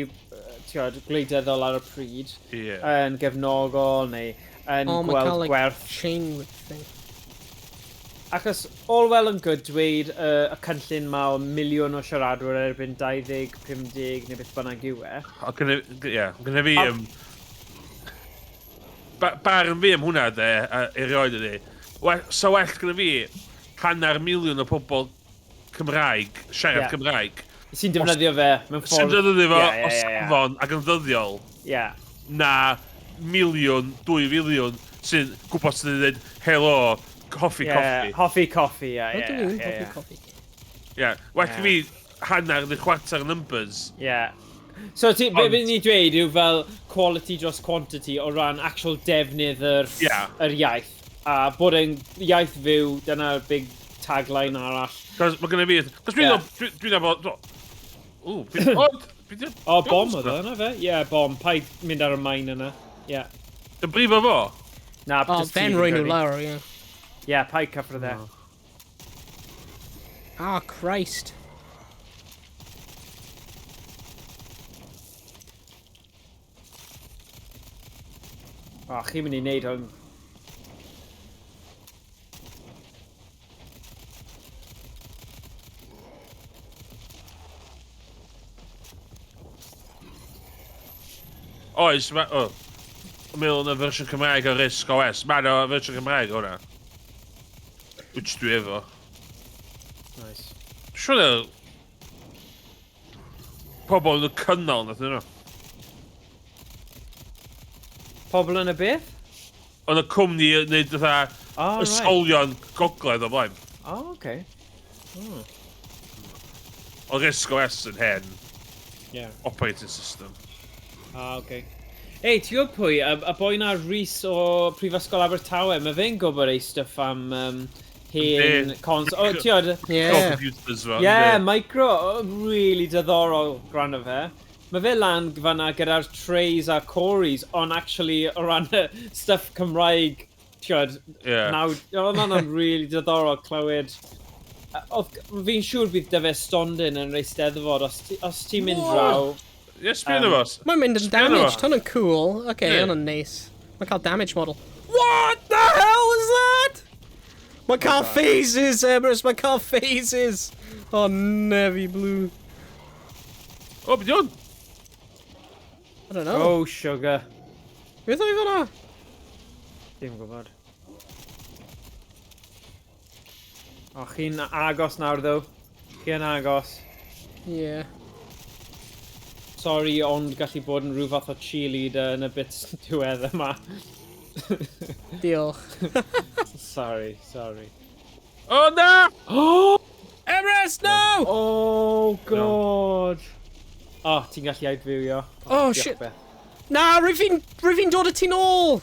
gwleidyddol ar y pryd, yn gefnogol neu yn gweld gwerth. Chain whip thing. Achos all well and good dweud y cynllun ma o 1,000,000 o siaradwyr erbyn 2050 neu beth bynnag yw e. O, gynna fi... Barn fi am hwnna, de, erioed ydi. So well gynna fi 500,000 o pobl Cymraeg, siarad Cymraeg. Sy'n defnyddio fe mewn ffordd... Sy'n defnyddio fo o safon ac yn ddyddiol. Na 1,000,000, 2,000,000 sy'n gwybod sy'n dweud helo, hoffi coffi. Hoffi coffi, ie. Hoffi coffi. Ie, well fi hanner neu chwarter numbers. Ie. So be bydd ni'n dweud yw fel quality dros quantity o ran actual defnydd yr iaith. A bod e'n iaith fyw, dyna'r big tagline arall. Cos mae gynna fi... Cos dwi'n nabod... O, O, bom oedd yna fe? Ie, bom. Paid mynd ar y main yna. Ie. Yn brifo fo? Na, O, fe'n rhoi nhw lawr, ie. Ie, paid cyffwrdd e. Ah, Christ. O, chi'n mynd i wneud hwn. Oes, mae... O. meddwl yn y fersiwn Cymraeg o Risk OS. Mae yna fersiwn Cymraeg o hwnna. Which dwi efo. Nice. Dwi'n siŵr na pobl yn y cynnal nath nhw. Pobl yn y beth? Oedd y cwmni yn neud fatha Oh, right. ysgolion gogledd o blaen. Oh, okay. Oh. Oedd Risk OS yn hen operating system. Ah, okay. Ei, ti'n gwybod pwy? Y boi na Rhys o Prifysgol Abertawe, mae fe'n gwybod ei stuff am hen Yndi. cons... O, ti'n gwybod? Yeah. Computers fel. Yeah, micro, oh, really diddorol gwrando fe. Mae fe lan fanna gyda'r trays a cories, ond actually o ran y stuff Cymraeg, ti'n gwybod, naw, oedd hwnna'n really diddorol clywed. Oedd, fi'n siŵr bydd dy fe stondin yn yr Eisteddfod os, ti, os ti'n mynd draw. Ie, sbio yna fo. Mae'n mynd yn Sbio arno damaged. fo. Hwnna'n cool. Okay, Ie. hwnna'n neis. Mae'n cael damage model. What the hell is that? Mae'n cael phases, Emrys. Mae'n cael phases. Oh, navy blue. O, beth hwn? I don't know. Oh, sugar. Beth oedd hwnna? Dim gwybod. O, chi'n agos nawr, ddo. Chi'n agos. Yeah. Sorry, ond gallu bod yn rhyw fath o cheerleader yn y bit diwedd yma. Diolch. Sorry, sorry. O, na! Emrys, no! Oh, God. Oh, ti'n gallu aidfywio. Oh, diolch shit. byth. Na, rwyf fi'n dod y ti nôl!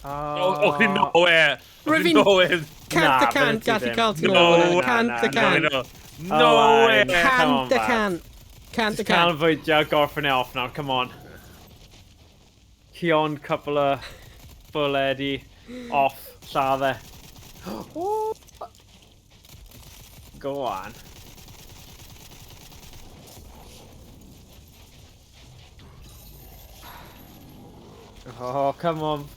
O, o, chi'n no way. Rwyf fi'n No way. Cant Na, y cant bydde ti gallu ddim. cael ti No, nôl. na, Cant na, y na. cant. No, no Oh, way. I- Come on Cant y back. cant. Cant y cant. Canolbwyntio, gorffen e off nawr, come on. Ci ond couple o bwledi off, lladd e. Oh. Go on. Oh, come on.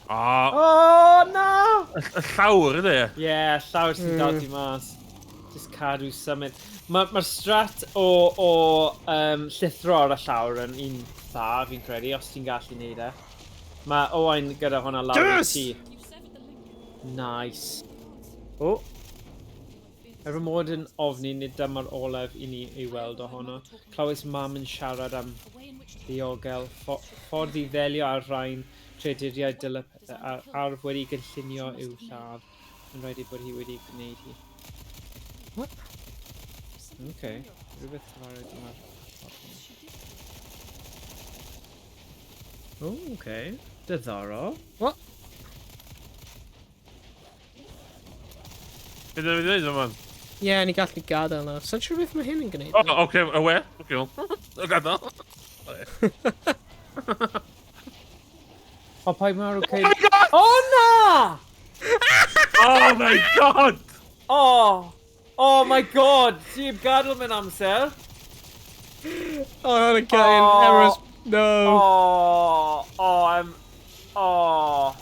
O, Oh, no! y llawr ydy. Yeah, llawr sy'n dal ti mas. Just cadw symud. Mae'r ma strat o llithro ar y llawr yn un dda, fi'n credu, os ti'n gallu neud e. Mae Owain gyda hwnna lawr i Yes! ti. You've severed the link. Nice. O, er fy mod yn ofni nid dyma'r olaf i ni ei weld ohono. Clywais mam yn siarad am A way in which to ddiogel, ffordd i ddelio â'r rhain, treiduriau dyle pethau, a'r arf wedi gynllunio i'w lladd. Yn rhaid ei bod hi wedi gwneud hi. What? There's something Okay. familiar. Rhywbeth cyfarwydd yma'r She did. Oh, okay. Diddorol. What? Beth ydyn ni'n dweud yma? Ie, yeah, ni gallu gadael nawr. Sa'n siŵr beth mae hyn yn gwneud? O, oce, y we. Oce, o gadael. O, paid mawr, okay. Oh my God! Oh, na! Oh my God! Oh! Oh my God! Ti'n gadael mewn amser? Oh, hwnna'n gael. Oh. Emrys, no. Oh, oh, I'm... Oh.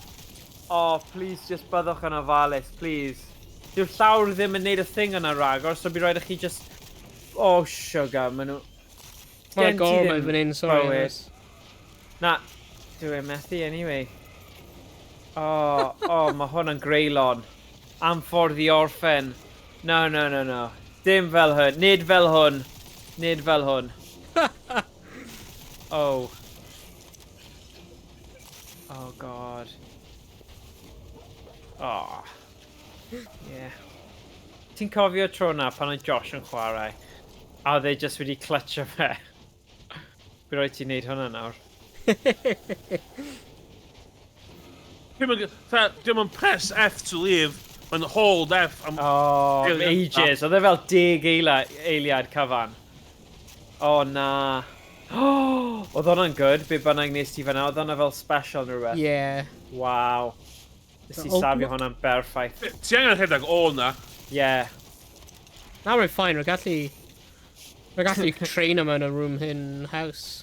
Oh, please, just byddwch yn ofalus, please. Dyw'r llawr ddim yn neud y thing yna ragor, so bydd rhaid i chi just... Oh, sugar, maen nhw... Mae'n Gen ti gormod ddim fan hyn, sorry. bywyd. Emrys. Na, dwi methu anyway. Oh, oh, mae hwn yn greulon. Am ffordd i orffen. No, no, no, no. Dim fel hwn. Nid fel hwn. Nid fel hwn. Oh. Oh, God. Oh. Yeah. Ti'n cofio tro na pan oedd Josh yn chwarae? A oedd e just wedi clutcho fe. Bydd rhaid ti wneud hwnna nawr. Dim yn press F to leave, mae'n hold F am... Oh, Eiliad. ages. Oedd e fel 10 eiliad cyfan. Oh, na. Oh, oedd hwnna'n good, be bynnag nes ti fan'na. Oedd hwnna fel special neu rhywbeth. Yeah. Wow. Nes i The safio ultimate- hwnna'n berffaith. Ti angen rhedeg o na. Yeah. Na, rwy'n fine. Rwy'n gallu train mewn y room hyn house.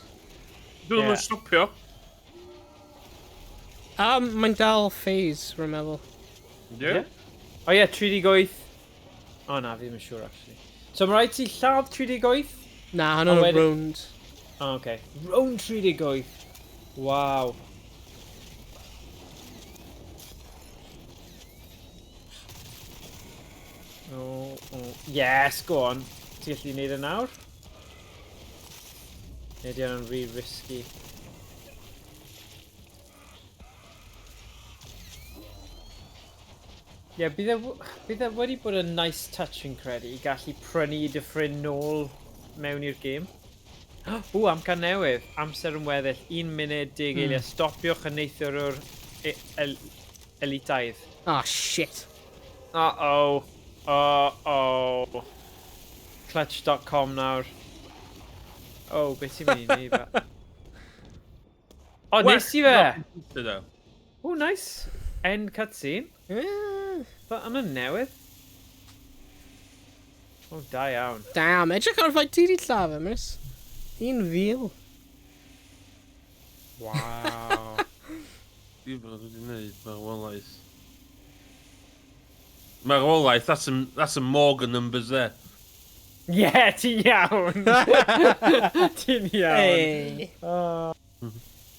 Dwi'n Ie. yeah. stopio. Mae'n dal phase, rwy'n meddwl. Ie. O ie, 38. O na, fi ddim yn siŵr actually. So mae rhaid ti lladd 38? Na, hwnna'n A wedyn- round. O, oh, okay. Round 38. Waw. Oh. Yes, go on. Ti'n gallu neud e nawr? Neu di hwnna'n rhy risky? Ie, yeah, bydd e, bydd e wedi bod yn nice touch yn credu i gallu prynu dy ffrind nôl mewn i'r gêm. O, amcan newydd. Amser yn weddill. 1 munud 10 eiliad. Stopiwch y neithiwr e el elitaidd. Oh, shit. Uh-oh. Uh-oh. Clutch.com nawr. Oh, beth ti'n mynd i wneud fe? O, nes i fe! Oh, nice. End cutscene. Yeah. But yna newydd. Oh, da iawn. Damn, edrych ar faint ti di lladd, Emrys. 1,000. Wow. Dwi'n bod wedi gwneud marwolaeth. Marwolaeth, that's a Morgan numbers there. Yeah, ti'n iawn. Ti'n iawn. Hey. Oh,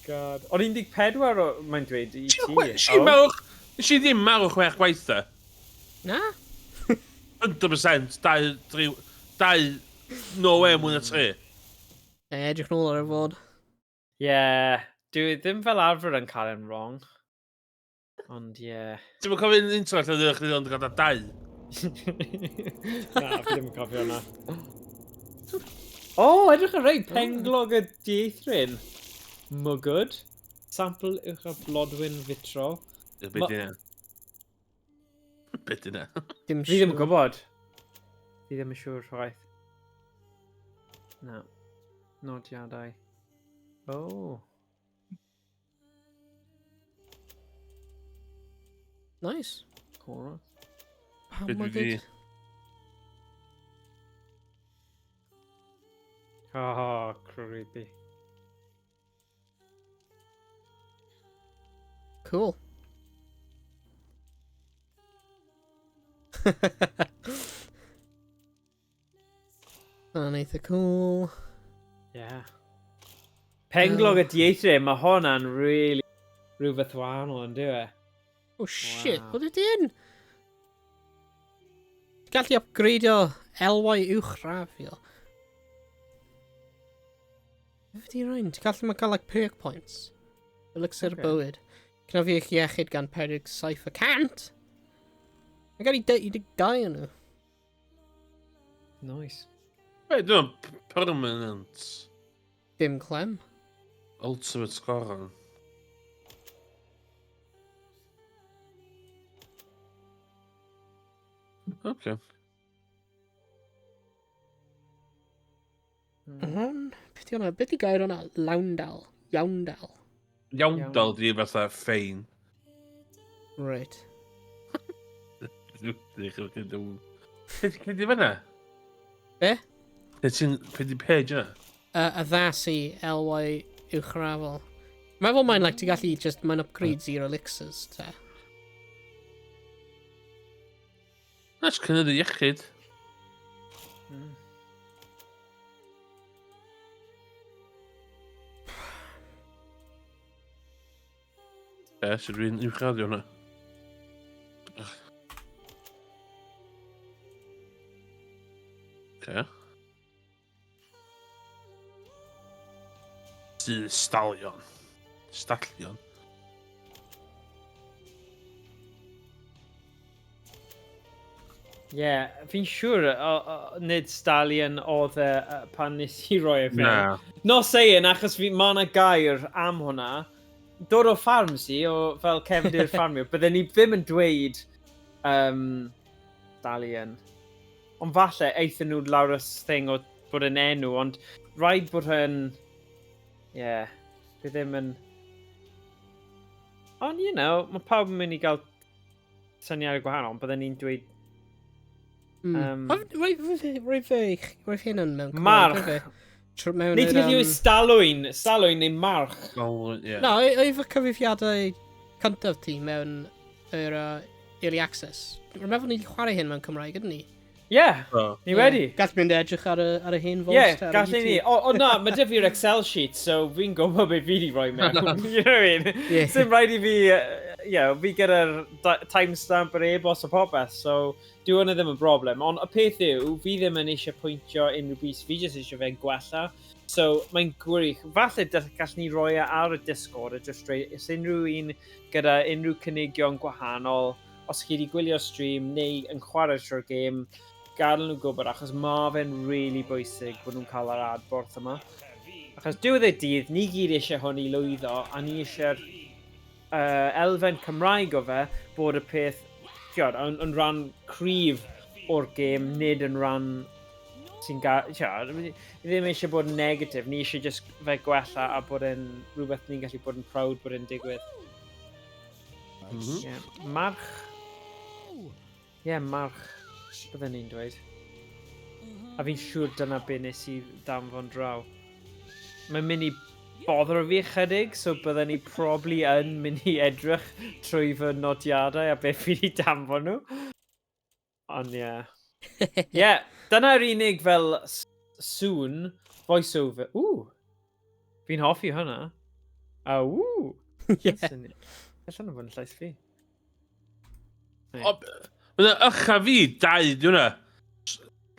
God. Ond 14 o, mae'n dweud i ti. Nes i marw... Nes i ddim marw chwech gwaith de. Na? 100%, 2, 3, 2, no way mwy na 3. E, edrych nôl ar y fod. Yeah. Dwi ddim fel arfer yn cael e'n wrong. Ond ie. Ti'n mynd cofio un intro lle ddech chi ond gyda 2? Na, fi ddim yn cofio hwnna. O, oh, edrych ar rei penglog y dieithryn. Mwgwd. Sample uwch a blodwyn fitrol. Be di hynna? Be di hynna? Dim Fi ddim yn siŵr. gwybod. Fi ddim yn siŵr chwaith. Na. Nodiadau. Oh. Nice. Cora. Pam Be dwi mwgwd? di- Oh, creepy. Cool. Hwna'n eitha cool. Yeah. Penglog y dieithryn, mae hwnna'n really rhywbeth wahanol yn dyw e. Oh shit, Wow. what ydy hyn? Ti'n gallu upgradeio LY uwchraddio. Beth ydy rhain? Ti'n gallu ma cael like perk points. Elixir Ocê. bywyd. Cynyddu eich iechyd gan 47%. Mae gen i 12 yn nhw. Nice. Wait, dwi'n permanent. Dim clem. Ultimate scorer. Okay. Hwn? Beth ydy hwnna? Beth ydy gair hwnna? Lawndal. Iawndal. Iawndal di fatha ffein. Right. Be di fyna? Be? Be ti'n... Be di page yna? Addasu LY uwchrafol. Meddwl mae'n like, ti'n gallu just, mae'n upgrades i'r elixirs, te. That's cynyddu iechyd. Be, sydd dwi'n uwchraddio hwnna? Oce. Sydd Stallion. Stallion. Ie, yeah, fi'n siŵr nid Stallion oedd e pan nes i roi e fewn. Na. Not saying, achos fi, ma' 'na gair am hwnna. Dod o ffarm si, o fel cefndir ffarmio, bydden ni ddim yn dweud Stallion. Ond falle aethon nhw lawr y thing o bod yn enw, ond rhaid bod yn... Ie, yeah, fi ddim yn... Ond, you know, mae pawb yn mynd i gael syniadau gwahanol, ond bydden ni'n dweud Roi fe hyn yn mewn Cymraeg, March. roi fe. Mewn Neu ti'n yr, gallu dweud stalwyn, stalwyn neu march. Stalwyn, ie. Na, efo cyfrifiadau cyntaf ti mewn yr early access. Rwy'n meddwl ni wedi chwarae hyn mewn Cymraeg, ydyn ni? Yeah, So. ni wedi. Gall mynd edrych ar y hen Ie, vault ar gallwn ni. YouTube. O, na, mae 'da fi'r Excel sheet, so fi'n gwybod beth fi wedi rhoi mewn. You know what I mean? Ie. Sim rhaid i fi, yeah, fi gyda'r timestamp yr e-bost a popeth, so dyw hwnna ddim yn broblem. Ond y peth yw, fi ddim yn eisiau pwyntio unrhyw bys, fi jyst eisiau fe'n gwella. So mae'n gwych. Falle gallwn ni roi e ar y Discord a just rhoi, os unrhyw un gyda unrhyw cynigion gwahanol, os chi wedi gwylio stream neu yn chwarae trwy'r gêm, gadael nhw gwybod, achos mae fe'n really bwysig bod nhw'n cael yr adborth yma. Achos diwedd y dydd, ni gyd eisiau hwn i lwyddo, a ni eisiau'r elfen Cymraeg o fe bod y peth, tiod, yn rhan cryf o'r gêm, nid yn rhan sy'n tiod, ni ddim eisiau bod yn negatif, ni eisiau just fe gwella a bod yn rhywbeth ni'n gallu bod yn proud bod yn digwydd. Yeah. March. Ie, yeah, march, bydden ni'n dweud. A fi'n siŵr dyna be nes i danfon draw. Mae'n mynd i bothero fi ychydig, so bydden ni probably yn mynd i edrych trwy fy nodiadau a beth fi wedi danfon nhw. Ond ie. Yeah. Yeah, dyna'r unig fel sŵn voice-over. Ww! Fi'n hoffi hwnna. A ww! Yeah. Allan o fod yn llais fi. O, Mae'n ucha fi, dau, di hwnna.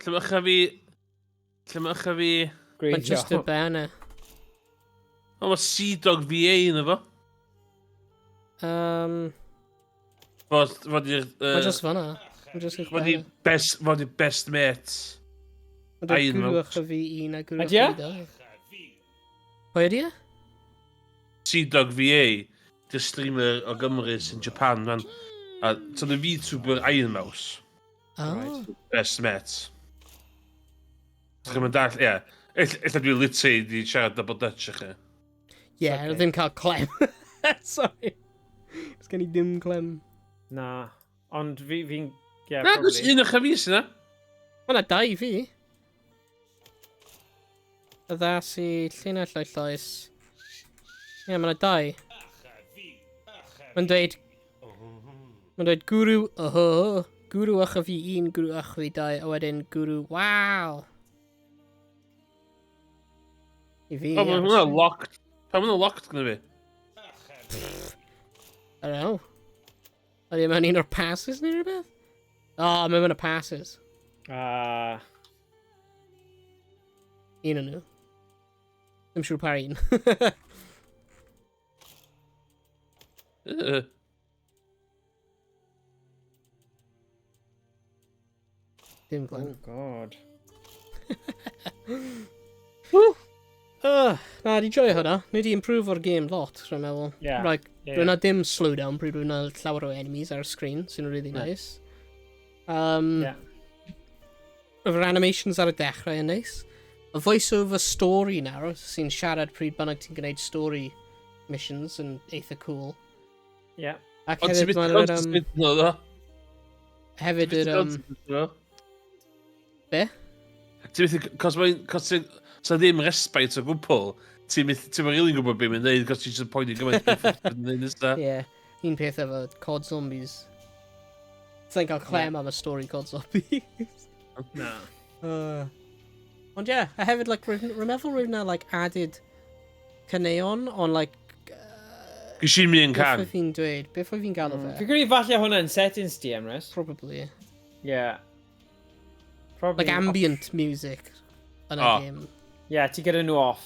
Lle mae ucha fi? Lle mae ucha fi? Mae'n just y banner. O, mae Sea Dog VA yna fo. Fod i'r Mae'n just fanna. Mae'n just uwch Fod i banner. best, fod i best mate. Mae'n dweud Iron guru Mount. ucha fi un a guru Ydi e? ucha fi dau. Pwy ydi e? Sea Dog VA, di'r streamer o Gymru sy'n Japan, man. A so the VTuber Iron Mouse, Oh. Right. best mate. Ti'n mynd dall, ie. Ella dwi literally di siarad double Dutch i chi. Yeah, Okay. ddim cael clem. Sorry. Os gen i dim clem. Na. Ond fi'n... Yeah, Na, gwrs probably. un ucha fi sy'n na. Mae yna dau fi. Addasu, llinell o'i llais. Ie, yeah, mae yna dau. Mae'n dweud guru, guru ucha fi un, guru ucha fi dau, a wedyn guru, wow. I fi. O, mae ar y hwnna stream. locked. Pa mae hwnna locked gyda fi? I don't know. Ydy mewn un o'r passes neu rhywbeth? O, oh, mae mewn y passes. Ah. Un o'n nhw. Ddim siŵr pa un. Dim Oh clem. God. Na, di joio hwnna. Ni di improve o'r game lot, rwy'n meddwl. Yeah. Like, Yeah. yeah. na dim slowdown pryd rwy'n na llawer o enemies ar y screen, sy'n really Na. nice. Efo'r animations ar y dechrau yn nice. Y voice-over story nawr, sy'n siarad pryd bynnag ti'n gwneud story missions yn eitha cool. Ac Ond ti'n hefyd mynd mae'n concentrate nhw, ddo? hefyd yr Be? Ti'n mynd, cos mae'n, cos ti'n, sa ddim respite o gwbl, ti'n mynd, ti'n mynd rili'n gwybod beth mae'n neud, cos ti'n just yn poeni gymaint beth mae'n neud nesa. Ie, yeah, un peth efo COD Zombies. Sa'n cael clem am y story COD Zombies. Na. Ond ie, yeah, a hefyd, like, rwy'n meddwl rwy'n na, like, added caneuon on, like, Gys i'n mynd beth can. oedd fi'n dweud? Beth oedd fi'n galw fe? Fi'n credu falle hwnna yn settings ti, Emrys. Probably. Yeah. Probably. Like ambient music yn y Oh. game. Yeah, ti gyda nhw off.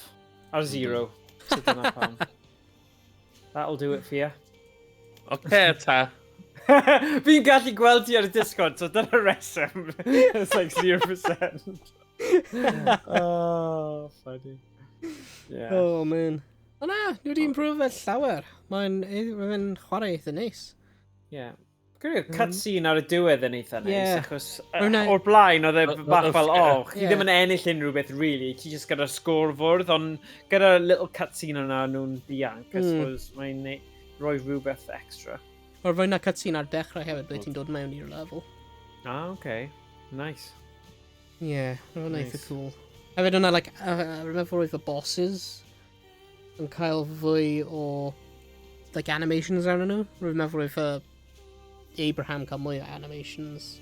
Ar zero. So dyna pam. That'll do it for you. Oce, ta. Fi'n gallu gweld ti ar y Discord, so dyna reswm. It's like 0%. Oh, funny. Yeah. Oh, man. O na, nhw wedi improve fe llawer. Mae'n chwarae eitha neis. Yeah. Credu cutscene ar y diwedd yn eitha neis, Yeah. achos Hwnna- o'r blaen oedd e bach fel, oh, chi Ie. ddim yn ennill unrhyw beth, really, ti just gyda'r scoreboard, ond gyda'r little cutscene yna nhw'n dianc, I suppose, mae'n rhoi rhywbeth extra. O'r fwy na cutscene ar dechrau hefyd, ble ti'n dod mewn i'r level. Ah, okay. Nice. Yeah, roedd hwnna eitha Nice. cool. Hefyd hwnna, like, remember roedd y bosses yn cael fwy o, like, animations arnyn nhw. Rwy'n meddwl roedd Abraham cael mwy o animations.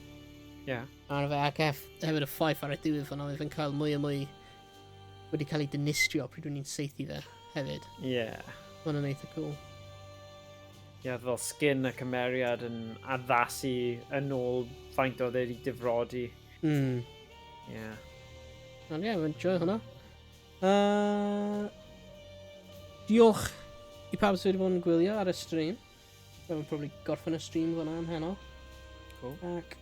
Ar fe, ac hefyd y ffaith ar y diwedd fan'na, oedd fe'n cael mwy a mwy wedi cael ei dinistrio pryd o'n i'n saethu fe hefyd. Ma' hwnna'n eitha cool. Ie, yeah, fel skin y cymeriad yn addasu yn ôl faint oedd e wedi difrodi. Ond ie, yeah, joio hwnna. Diolch i pawb sydd wedi bod yn gwylio ar y stream. Dwi'n probably gorffen y stream fyna am heno. Cool. Ac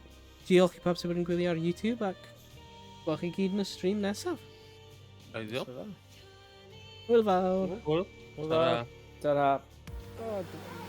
diolch i pawb sydd wedi bod yn gwylio ar YouTube ac gwelch chi gyd yn y stream nesaf. Ideal. Hwyl fawr. Hwyl. Hwyl fawr. Ta-ra. Oh.